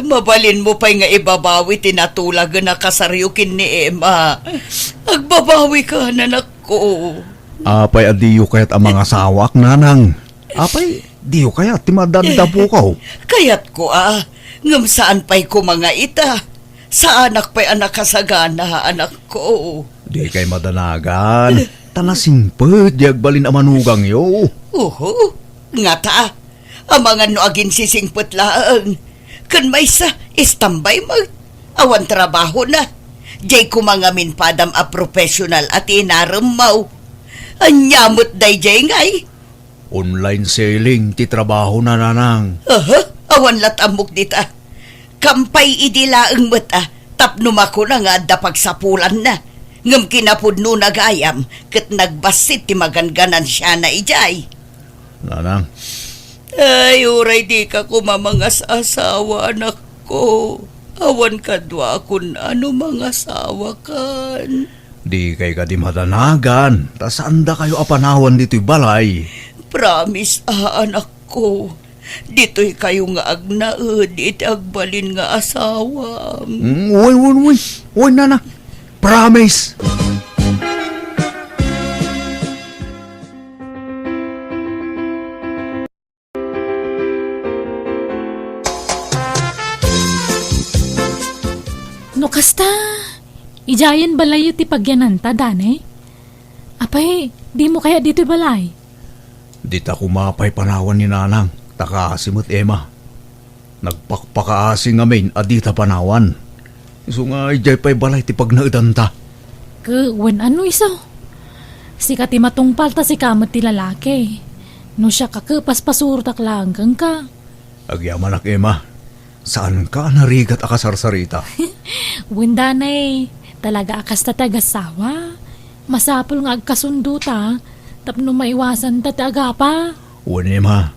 Mabalinmo pay nga ibabawi ti natulagen a kasaryo ken ni Emma. Agbabawika, anakko. Apay a diyo kayat a mangasawaak, nanang? Apay, diyo kayat ti maaddan iti apokaw? Kayatko a, ngem saan pay koma nga ita. Saanak pay a nakasagana, anakko. Dikay madanagan. Ta nasingpet di agbalin a manugangyo. Uho, ngata, amangan no aginsisingpet laeng. Ken maysa, istambay met. Awan trabahona. Diay koma ngamin padam a professional a tinaremmo. Ania met daydiay ngay? Online selling ti trabahona, nanang. Aha, awan la't ammok dita. Kampay idi laeng met a, tapno makuna nga adda pagsapulanna. Ngem kinapudnona gayam, ket nagbassit ti maganganansiana idiay. Nanang. Ay, uray dika koma mangas-asawa, anakko. Awan kaduakon a no mangasawakan. Dikay kadi madanagan, ta saandakayo a panawan ditoy balay. Promise a, anakko. Ditoykayo nga agnaed iti agbalin nga asawam. Mm, wen, wen, wen. Wen, nana. Promise. No kasta, idiayen balayyo ti pagyananta, Danay? Apay, dimo kayat ditoy balay? Dita koma pay panawan ni Nanang, ta kaasi met, Emma. Nagpakpakaasi ngamin a dita panawan. Isu nga idiay pay balay ti pagnaedanta. Ke, wen ano isu? Sika ti matungpal ta sika met ti lalaki. No siak a ke, paspasurotak laeng kenka. Agyamanak, Emma. Saanka a narigat a kasarsarita. Wen, danay, talaga a kasta ti agassawa. Masapul nga agkasundo ta, tapno maiwasan ta ti agapa. Wen, Emma,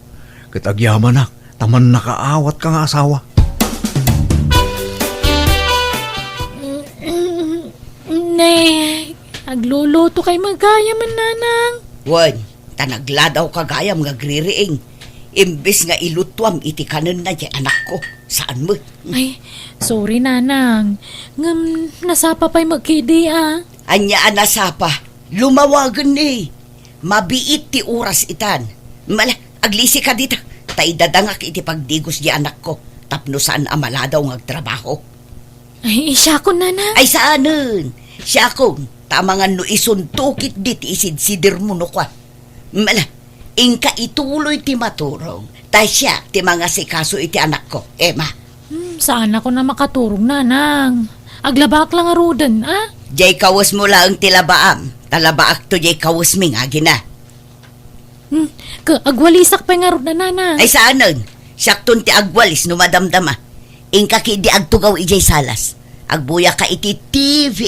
ket agyamanak, ta mannakaawat ka nga asawa. Ne, agluluto kay magayam, nanang. Wen, ta nagladaw ka gayam nga agririing. Imbes nga ilutuam iti kanenna ti anakko, saan met. Ay, sorry, nanang. Ngem, nasapa pay met ketdi, a. Ania a nasapa? Lumawagen ni. Mabiit ti oras itan. Mala, aglisi ka dita. Ta idadangak iti pagdigos ti anakko. Tapno saan a maladaw nga agtrabaho. Ay, siakon, nanang. Ay, saanen. Siakon. Ta amangan no isunto ketdi ti isidsidirmo no kua. Mala, inka ituloy ti maturog. Ta siak ti mangasikaso iti anakko, Emma. Hmm, saanakon a makaturog, nanang. Aglabak la ngaruden, a? Diay kawesmo laeng ti labaam. Ta labaakto diay kawesmi nga agina. Hmm, ke, agwalisak pay ngarud, nanang. Ay, saanen. Siakton ti agwalis no madamdama. Inka ketdi agtugaw idiay salas. Agbuyaka iti T V.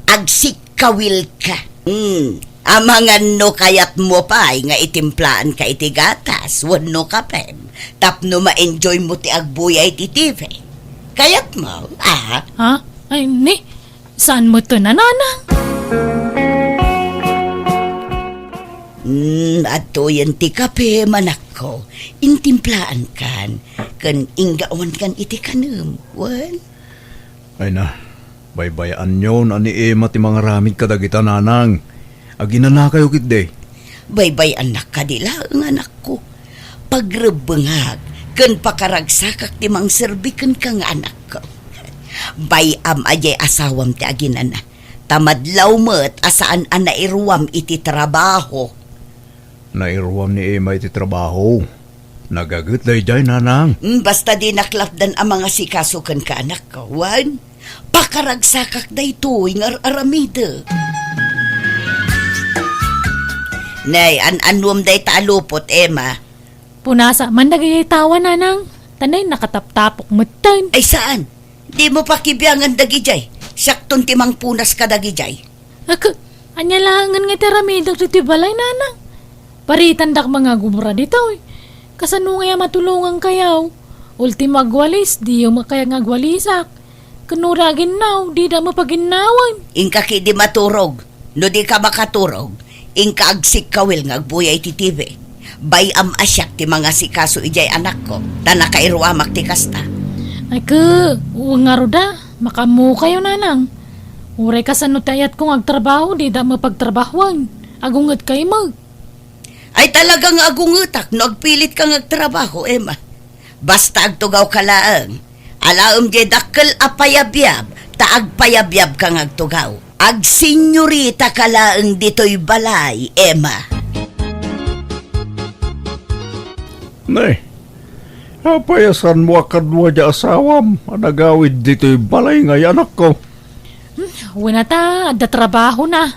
Agsikkawilka. Hmm. Amangan no kayatmo pay nga itimplaan ka iti gatas wenno kapem tapno ma-enjoy mo ti agbuya iti T V. Kayatmo, a? Ha? Ay, ni, saan met ken, nanang? Hmm, adtoyen ti kape, manakko. Intimplaankan, ken inggawankan iti kanem, wen? Ay na, baybay-anyon a ni Emma ti mangaramid kadagita, nanang. Aginanakayo ketdi. Baybay-annak kadi laeng, anakko. Pagrebbengak ken pakaragsakak ti mangserbi kenka nga anakko. Bay-am a diay asawam ti aginana. Ta madlaw met a saan a nairuam iti trabaho. Nairuam ni Emma iti trabaho. Nagaget daydiay, nanang. Mm, basta dinak lapdan a mangasikaso kenka, anakko. Wen, pakaragsakak daytoy nga ar-aramidek. Nay, an-annuam dayta a lupot, Emma. Punasa man dagiti tawa, nanang. Ta nay, nakataptapok metten. Ay, saan? Dimo pakibiangan dagidiay. Siakton ti mangpunas kadagidiay. Ak-, ania laengen nga ti aramidek ditoy balay, nanang? Paritandak mangagubra ditoy. Kasano ngay a matulongankayo? Ultimo agwalis, diyo met kayat nga agwalisak. Ken no di aginnaw, dida met paginnawen. Inka ketdi maturog. No dika makaturog, inka agsikkawil nga agbuya iti T V. Bay-am a siak ti mangasikaso idiay anakko, ta nakairuamak ti kasta. Ay, ke, wen ngarud a, makaammokayo, nanang. Uray kasano ti ayatko nga agtrabaho, dida met pagtrabahoen. Agungetkay met. Ay, talaga nga agungetak no agpilitka nga agtrabaho, Emma. Basta agtugawka laeng. Alaem diay dakkel a payabyab, ta agpayabyabka nga agtugaw. Agsenyorita ka laeng ditoy balay, Emma. Nay, apay a saanmo a kadua diay asawam a nagawid ditoy balay ngay, anakko? Hmm, wen a ta, adda trabahona.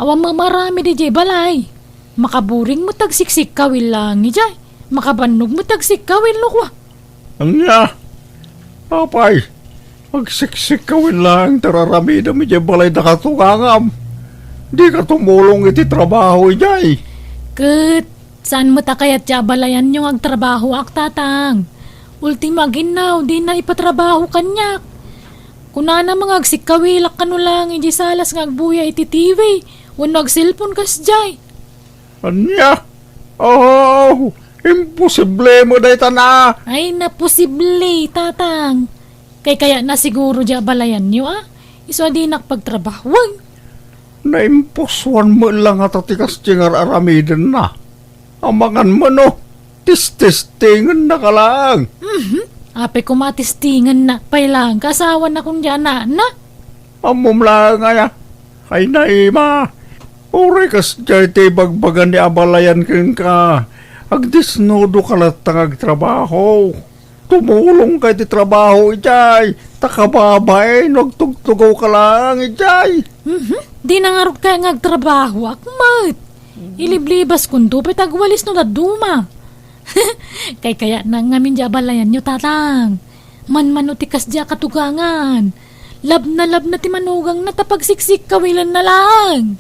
Awan met maaramid idiay balay. Makaburing met agsiksikkawil laeng idiay. Makabannog met agsikkawil no kua. Ania? Apay, agsiksikkawil laeng ti ar-aramidem idiay balay da katungangam. Dika tumulong iti trabaho idiay. Ket saan met a kayat ti abalayanyo nga agtrabahoak, tatang. Ultimo aginnaw, dina ipatrabaho kaniak. Kunana nga agsikkawilak kano laeng idiay salas nga agbuya iti T V wenno agselpon kasdiay. Ania? Oh, imposible met dayta na. Ay, naposible, tatang. Kay kayatna siguro diay abalayanyo, a? Isu a dinak pagtrabahoen. Naimposuan met la ngata ti kasdiay nga ar-aramidenna. Amangan met no, testestengennaka laeng. Mhm. Apay koma testingennak pay laeng, kaasawanakon diay anakna? Ammom laeng aya. Ay, Naima, uray kasdiay ti ibagbaga ni abalayan kenka, agdesnudoka latta nga agtrabaho. Tumulongka iti trabaho idiay, ta kababain no agtugtugawka laeng idiay. Mhm. Dina ngarud kaya nga agtrabahoak met. Iliblibaskonto pay ti agwalis no dadduma. Kaykayatnak ngamin diay abalayanyo, Tatang. Manmano ti kasdiay a katugangan. Labnalabna ti manugangna ta pagsiksikkawilna laeng.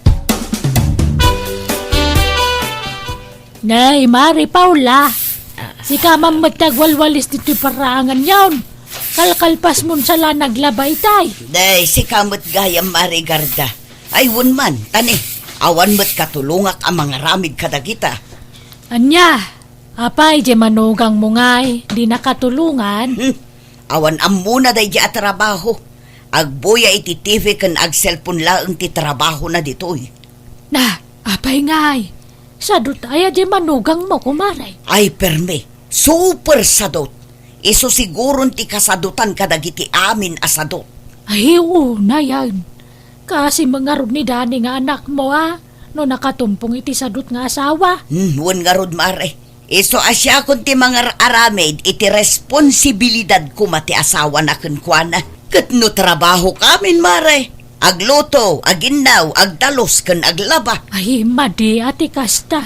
Nay, Mari Paula, sika man met ti agwalwalis ditoy paraanganyon. Kalkalpasmon sa la naglaba itay. Nay, sika met gayam, Mari Garda. Ay, wen man, ta ni, awan met katulongak a mangaramid kadagita. Ania? Apay, diay manugangmo ngay, di nakatulongan? Hmm. Awan ammona daydiay a trabaho. Agbuya iti T V ken agselpon laeng ti trabahona ditoy. Na, apay ngay? Sadot aya diay manugangmo, kumare? Ay, permi. Super sadot. Isu siguron ti kasadotan kadagiti amin a sadot. Ay, unay. Kaasi met ngarud ni Dani nga anakmo, a, no nakatumpong iti sadot nga asawa. Hmm, wen ngarud, Mare. Isu a siakon ti mangar-aramid iti responsibilidad koma ti asawana kenkuana. Ket no trabahok amin, Mare, agluto, aginnaw, agdalus, ken aglaba. Ay, madi a ti kasta.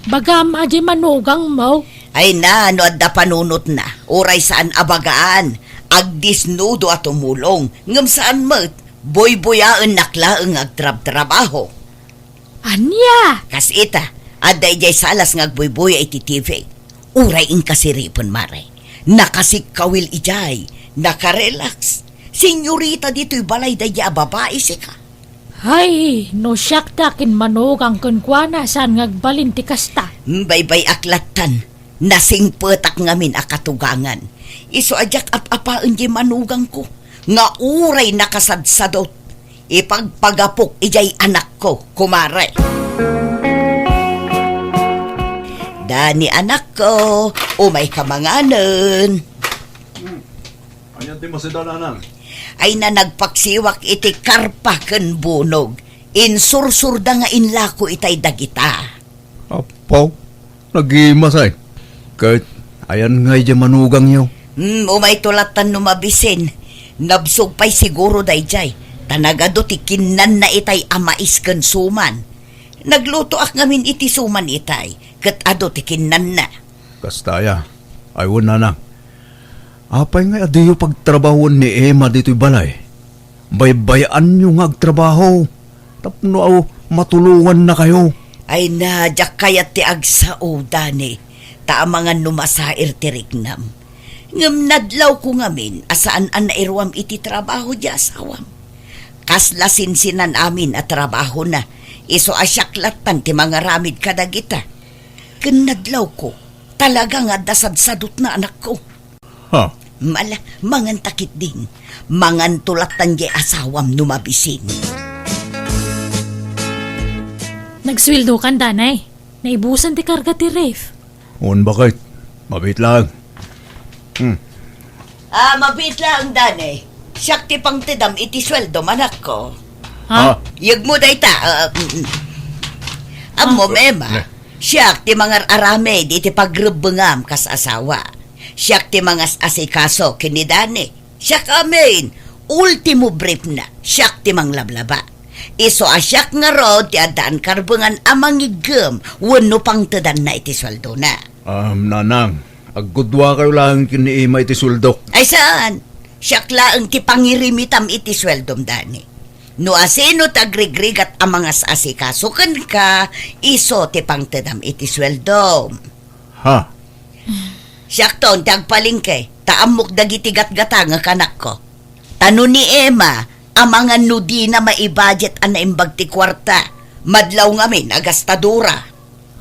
Bagam a diay manugangmo. Ay na, no adda panunotna, uray saan a bagaan, agdisnudo a tumulong, ngem saan met, buybuyaennak laeng nga agtrabtrabaho. Ania? Kas ita, adda idiay salas nga agbuybuya iti T V. Uray inkasiripen, Mare. Nakasikkawil idiay, nakarelax. Senyorita ditoy balay daydiay a babai, sika. Ay, no siak ti akinmanugang kenkuana, saan nga agbalin ti kasta? Mm, baybay-ak lattan. Nasingpetak ngamin a katugangan. Isu a diak ap-apaen diay manugangko, nga uray nakasadsadot, ipagpagapok idiay anakko, kumare. Dani, anakko, umayka manganen. Ania ti masida, nanang? Ay na, nagpaksiwak iti karpa ken bunog. Insursurda nga inlako itay dagita. Apo, nagimasay. Ket ayan ngay diay manugangyo? Hmm, umayto lattan no mabisin. Nabsog pay siguro daydiay, ta nagadu ti kinnanna itay a mais ken suman. Naglutoak ngamin iti suman itay, ket adu ti kinnanna. Kasta aya, ay wen, nanang. Apay ngay a diyo pagtrabahoen ni Emma ditoy balay? Baybay-anyo nga agtrabaho tapno matulongannakayo. Ay na, diak kayat ti agsao, Dani, ta amangan no masair ti riknam. Ngem nadlawko ngamin a saan a nairuam iti trabaho diay asawam. Kasla sinsinan amin a trabahona, isu a siak lattan ti mangaramid kadagita. Ken nadlawko, talaga nga adda sadsadotna, anakko. Ha? Mala, manganta ketdin. Manganto lattan diay asawam no mabisin. Nagsueldokan, Danay. Naibusan ti karga ti ref. Wen, baket. Mabiit laeng. Hmm. Ah, mabiit laeng, Danay. Siak ti pangtedam iti sueldom, anakko. Ha? Ah. Yegmo dayta. Ah, mm, mm. Ammo, ah, Emma, ne, siak ti mangar-aramid iti pagrebbengam kas asawa. Siak ti mangas-asikaso ken ni Dani. Siak amin. Ultimo briefna, siak ti manglablaba. Isu a siak ngarud ti addaan karbengan a mangiggem wenno pangtedanna iti sueldona. Am, nanang, aggudduakayo laeng ken ni Emma iti sueldok. Ay saan? Siak laeng ti pangirimitam iti sueldom, Dani. No asino ti agrigrigat a mangas-asikaso kenka, isu ti pangtedam iti sueldom. Ha? Siakton ti agpalengke, ta ammok dagiti gatgatangek, anakko. Ta no ni Emma, amangan no dina maibudget a naimbag ti kuarta, madlaw ngamin a gastadora.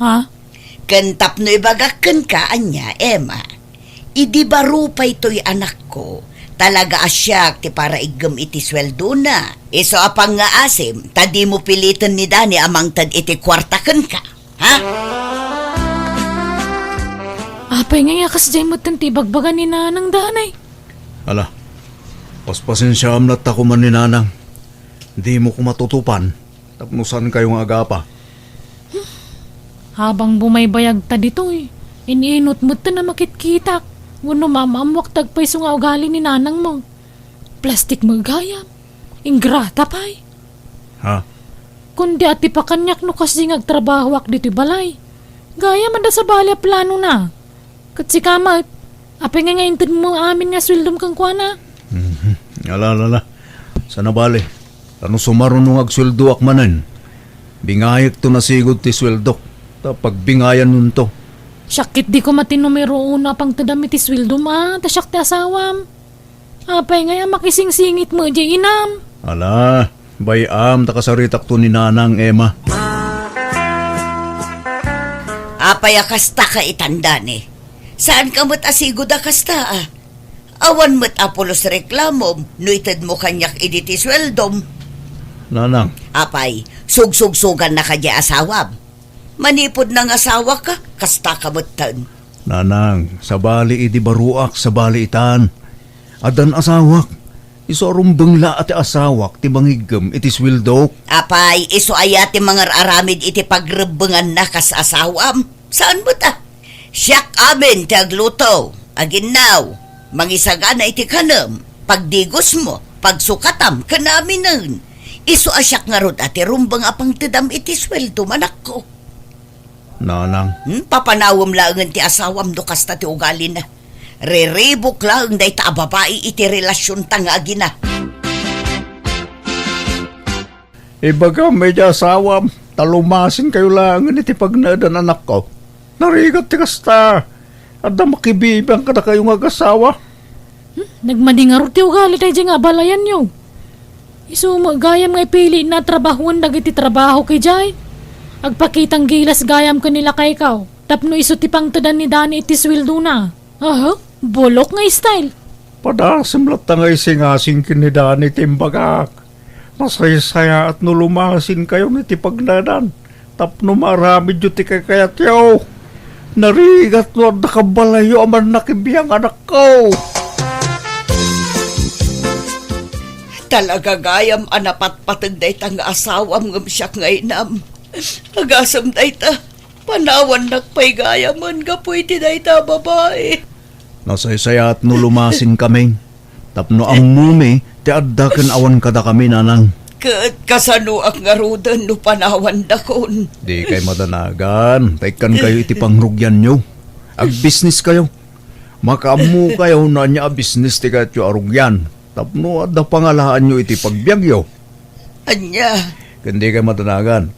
Ha? Ken tapno ibagak kenka, ania, Emma, idi baro pay toy anakko, talaga a siak ti paraiggem iti sueldona. Isu a pangngaasim, ta dimo piliten ni Dani a mangted iti kuarta kenka. Ha? Apay ngay a kasdiay metten ti ibagbaga ni Nanang, Danay? Ala, paspasensiaam latta koma ni Nanang. Dimo koma tutupan tapno saankayo nga agapa. Habang bumaybayagta ditoy, in-inut metten a makitkitak. Wenno maam-ammoak ti agpayso nga ugali ni nanangmo. Plastik met gayam. Ingrata pay. Ha? Kundi, a, ti pakaniak no kasdi nga agtrabahoak ditoy balay. Gayam adda sabali a planona. Ket sika met, apay ngay nga intedmo amin nga sueldom kenkuana? Mhm. Ala, ala, ala. Saan a bale. Ta no sumaruno nga agsueldoak manen, bingayekto nasigud ti sueldok. Ta pagbingayannonto. Siak ket di koma ti numero uno a pangtedam iti sueldom a, ta siak ti asawam. Apay ngay a makisingsingit met diay inam? Ala, bay-am ta kasaritakto ni Nanang, Emma. Apay a kasta ka itan, Dani? Saanka met a sigud a kasta, a? Awan met a pulos reklamom no itedmo kaniak idi ti sueldom. Nanang. Apay, sugsugsugannaka diay asawam. Manipud nangasawaka, kastaka metten. Nanang, sabali idi baruak, sabali itan. Addan asawak. Isu a rumbeng la a ti asawak ti mangiggem iti sueldok. Apay, isu aya ti mangar-aramid iti pagrebbenganna kas asawam? Saan met a? Siak amin ti agluto, aginnaw, mangisagana iti kanem, pagdigosmo, pagsukatam, ken aminen. Isu a siak ngarud a ti rumbeng a pangtedam iti sueldom, anakko. Nanang. Hmm, papanawem laengen ti asawam no kasta ti ugalina. Riribuk laeng dayta a babai iti relasionta nga agina. Ibagam idiay asawam, ta lumasinkayo laengen iti pagnaedan, anakko. Narigat ti kasta. Adda makibibiang kadakayo nga agasawa. Hmm, nagmadi ngarud ti ugali daydiay nga abalayanyo. Isu met gayam nga ipilina a trabahoen dagiti trabaho idiay. Agpakitang gilas gayam ken ni lakaykaw tapno isu ti pangtedan ni Dani iti sueldona. Aha, bulok nga style. Padasem latta nga isingasing ken ni Dani ti imbagak. Nasaysayaat no lumasinkayon iti pagnaedan tapno maaramidyo ti kaykayatyo. Narigat no adda kabalayyo a mannakibiang, anakko. Talaga gayam a napatpateg dayta nga asawam ngem siak nga inam. Agasem dayta. Panawannak pay gayamen gapu iti dayta a babai. Nasaysayaat no lumasinkami tapno ammomi ti adda ken awan kadakami, Nanang. Ket kasanoak ngaruden no panawandakon? Dikay madanagan, ta ikkankayo iti pangrugianyo. Agbisniskayo. Makaammokayo no ania a bisnis ti kayatyo a rugian tapno adda pangalaanyo iti pagbiagyo. Ania? Ken dikay madanagan.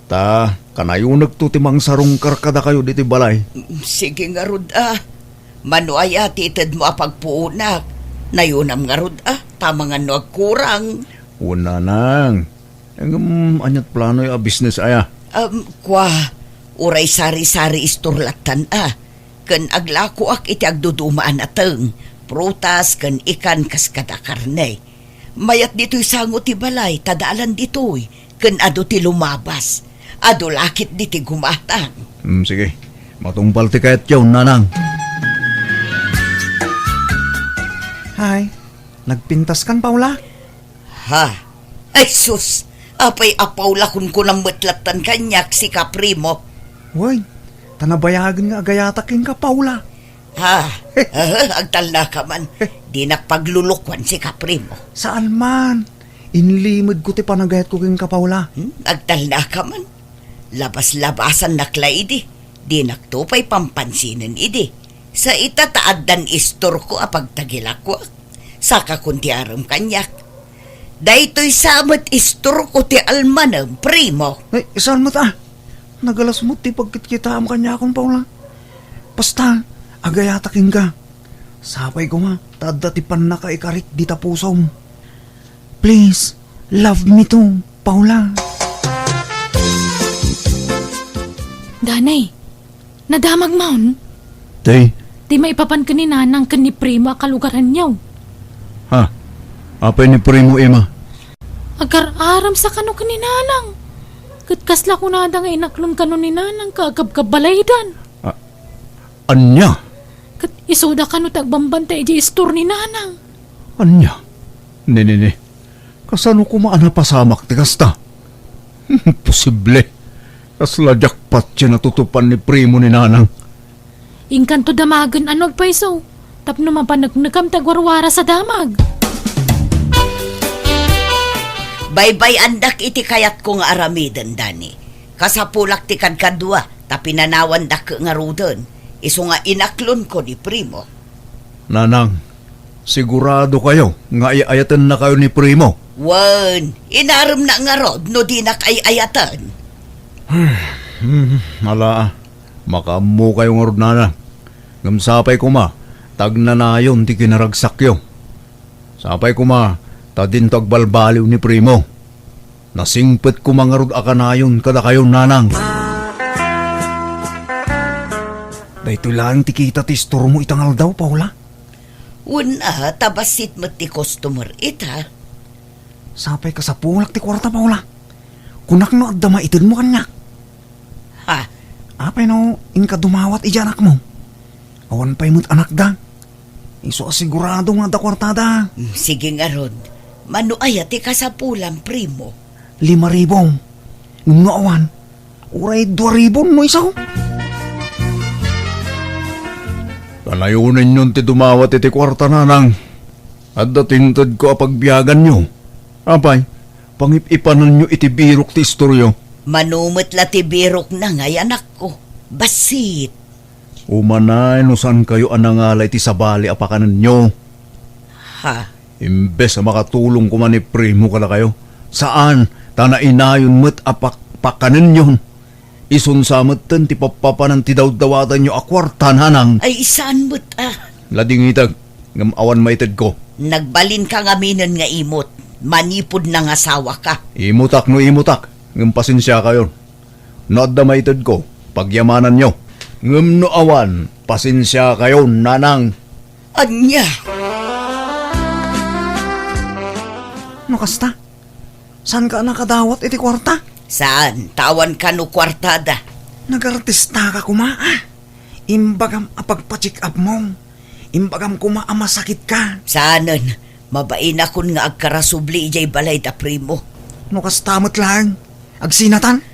Ta kanayonekto ti mangsarungkar kadakayo ditoy balay. Sige ngarud a. Mano aya ti itedmo a pagpuonak? Nayonam ngarud a, ta amangan no agkurang. Wen, Nanang. Ngem ania't planoyo a bisnes aya? Am, kua, uray sari-sari istor lattan a. Ken aglakoak iti agduduma a nateng, prutas ken ikan kas kada karne. Mayat ditoy sango ti balay, ta daalan ditoy, ken adu ti lumabas. Adu la ketdi ti gumatang. Hmm, sige. Matungpal ti kayatyo, Nanang. Hay, nagpintaskan, Paula? Ha? Ay sus! Apay a Paula kunkunam met lattan kaniak, sika, Primo? Wen, ta nabayagen nga agayatak kenka, Paula. Ha? Aha, agtalnaka man. Dinak paglulukuan, sika, Primo. Saan man. Inlimedko ti panagayatko kenka, Paula. Hmm? Agtalnaka man. Labas-labasannak la idi. Dinakto pay pampansinen idi. Sa ita ta addan istorko a pagtagilakoak. Sakakon ti arem kaniak. Daytoy sa met istorko ti almanem, Primo. Ay, saan met a? Nagalas met ti pagkitkitaam kaniakon, Paula. Basta, agayatak kenka. Sapay koma ta adda ti pannakaikarik dita pusom. Please, love me too, Paula. Danay, nadamagmon? Tay? Ti maipapan ken ni Nanang ken ni Primo a kalugaranyo. Ha? Apay ni Primo, Emma? Agar-aramsa kano ken ni Nanang. Ket kasla kunada nga inaklon kano ni Nanang ket agkabkabalaydan. A-, ania? Ket isuda kano ti agbambantay idiay istor ni Nanang. Ania? Ni, ni, ni. Kasano koma a napasamak ti kasta? Imposible. Kasla jackpot ti natutupan ni Primo ni Nanang. Inkanto damagen a no agpayso, tapno mapaneknekam ti agwarwaras a damag. Baybay-andak iti kayatko nga aramiden, Dani. Kasapulak ti kadkadua, ta pinanawandak ngaruden, isu nga inaklonko ni Primo. Nanang, siguradokayo nga ay-ayatennakayo ni Primo? Wen, inaremna ngarud no dinak ay-ayaten. Hmm, ala, makaammokayo ngarud, Nanang. Ngem sapay koma, ta agnanayon ti kinaragsakyo. Sapay koma, ta dinto agbalbaliw ni Primo. Nasingpet koma ngarud a kanayon kadakayo, Nanang. Daytoy laeng ti kita ti istormo ita nga aldaw, Paula. Wen a, ta bassit met ti customer ita. Sapay kasapulak ti kuarta, Paula. Kunak no adda maitedmo kaniak. Ha? Apay no inka dumawat iti anakmo? Awan pay met anakda. Isu a sigurado nga adda kuartada. Mm, sige ngarud. Mano aya ti kasapulam, Primo? Lima ribu. Ngem no awan, uray dua ribu no isu. Kanayonenyon ti dumawat iti kuarta, Nanang. Adda ti intedko a pagbiaganyo. Apay, pangip-ipanenyo iti birok ti istoryo. Mano met la ti birokna ngay, anakko. Bassit. Umanay no saankayo a nangala iti sabali a pakanenyo. Ha? Imbes a makatulong koma ni Primo kadakayo, saan, ta nainayon met a pak-, pakanenyon. Isun sa metten ti pappapanan ti dawdawatanyo a kuarta, Nanang. Ay, saan met a. Ladingitek, ngem awan maitedko. Nagbalinka ngaminen nga imot, manipud nangasawaka. Imutak no imutak, ngem pasensiakayon. No adda maitedko, pagyamananyo. Ngem no awan, pasensiakayon, Nanang. Ania? No kasta, saanka a nakadawat iti kuarta? Saan, ta awan kano kuartada. Nagartistaka koma, a. Imbagam a pagpa-check-upmo. Imbagam koma a masakitka. Saanen, mabainakon nga agkarasubli idiay balay da Primo. No kasta met laeng, agsinatan?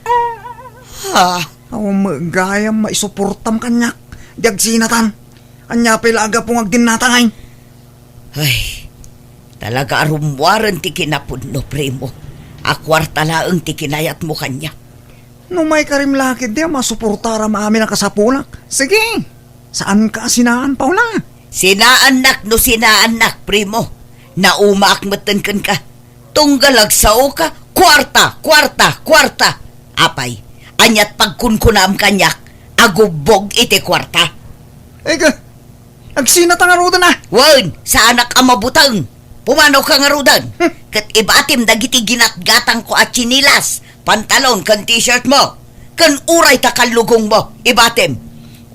Ha? Awan met gayam maisuportam kaniak, di agsinatan. Ania pay la a gapu nga agdinnatangay? Ay, talaga a rummuaren ti kinapudno, Primo. A kuarta laeng ti kinayatmo kaniak. No maikarim la ketdi a masuportaram amin a kasapulak, sige, saanka a sinaan, Paula. Sinaannak no sinaannak, Primo. Naumaak metten kenka. Tunggal agsaoka, kuarta, kuarta, kuarta. Apay, aniat pagkunkunaam kaniak a gubbog iti kuarta? Ega, agsinata ngaruden a. Wen, saanak a mabuteng. Pumanawka ngaruden. Hmm. Ket ibatim dagiti ginatgatangko a tsinilas, pantalon, ken t-shirt mo. Ken uray ta kallugongmo, ibatim.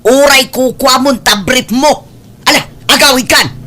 Uray kukuamon ta brief mo. Ala, agawidkan.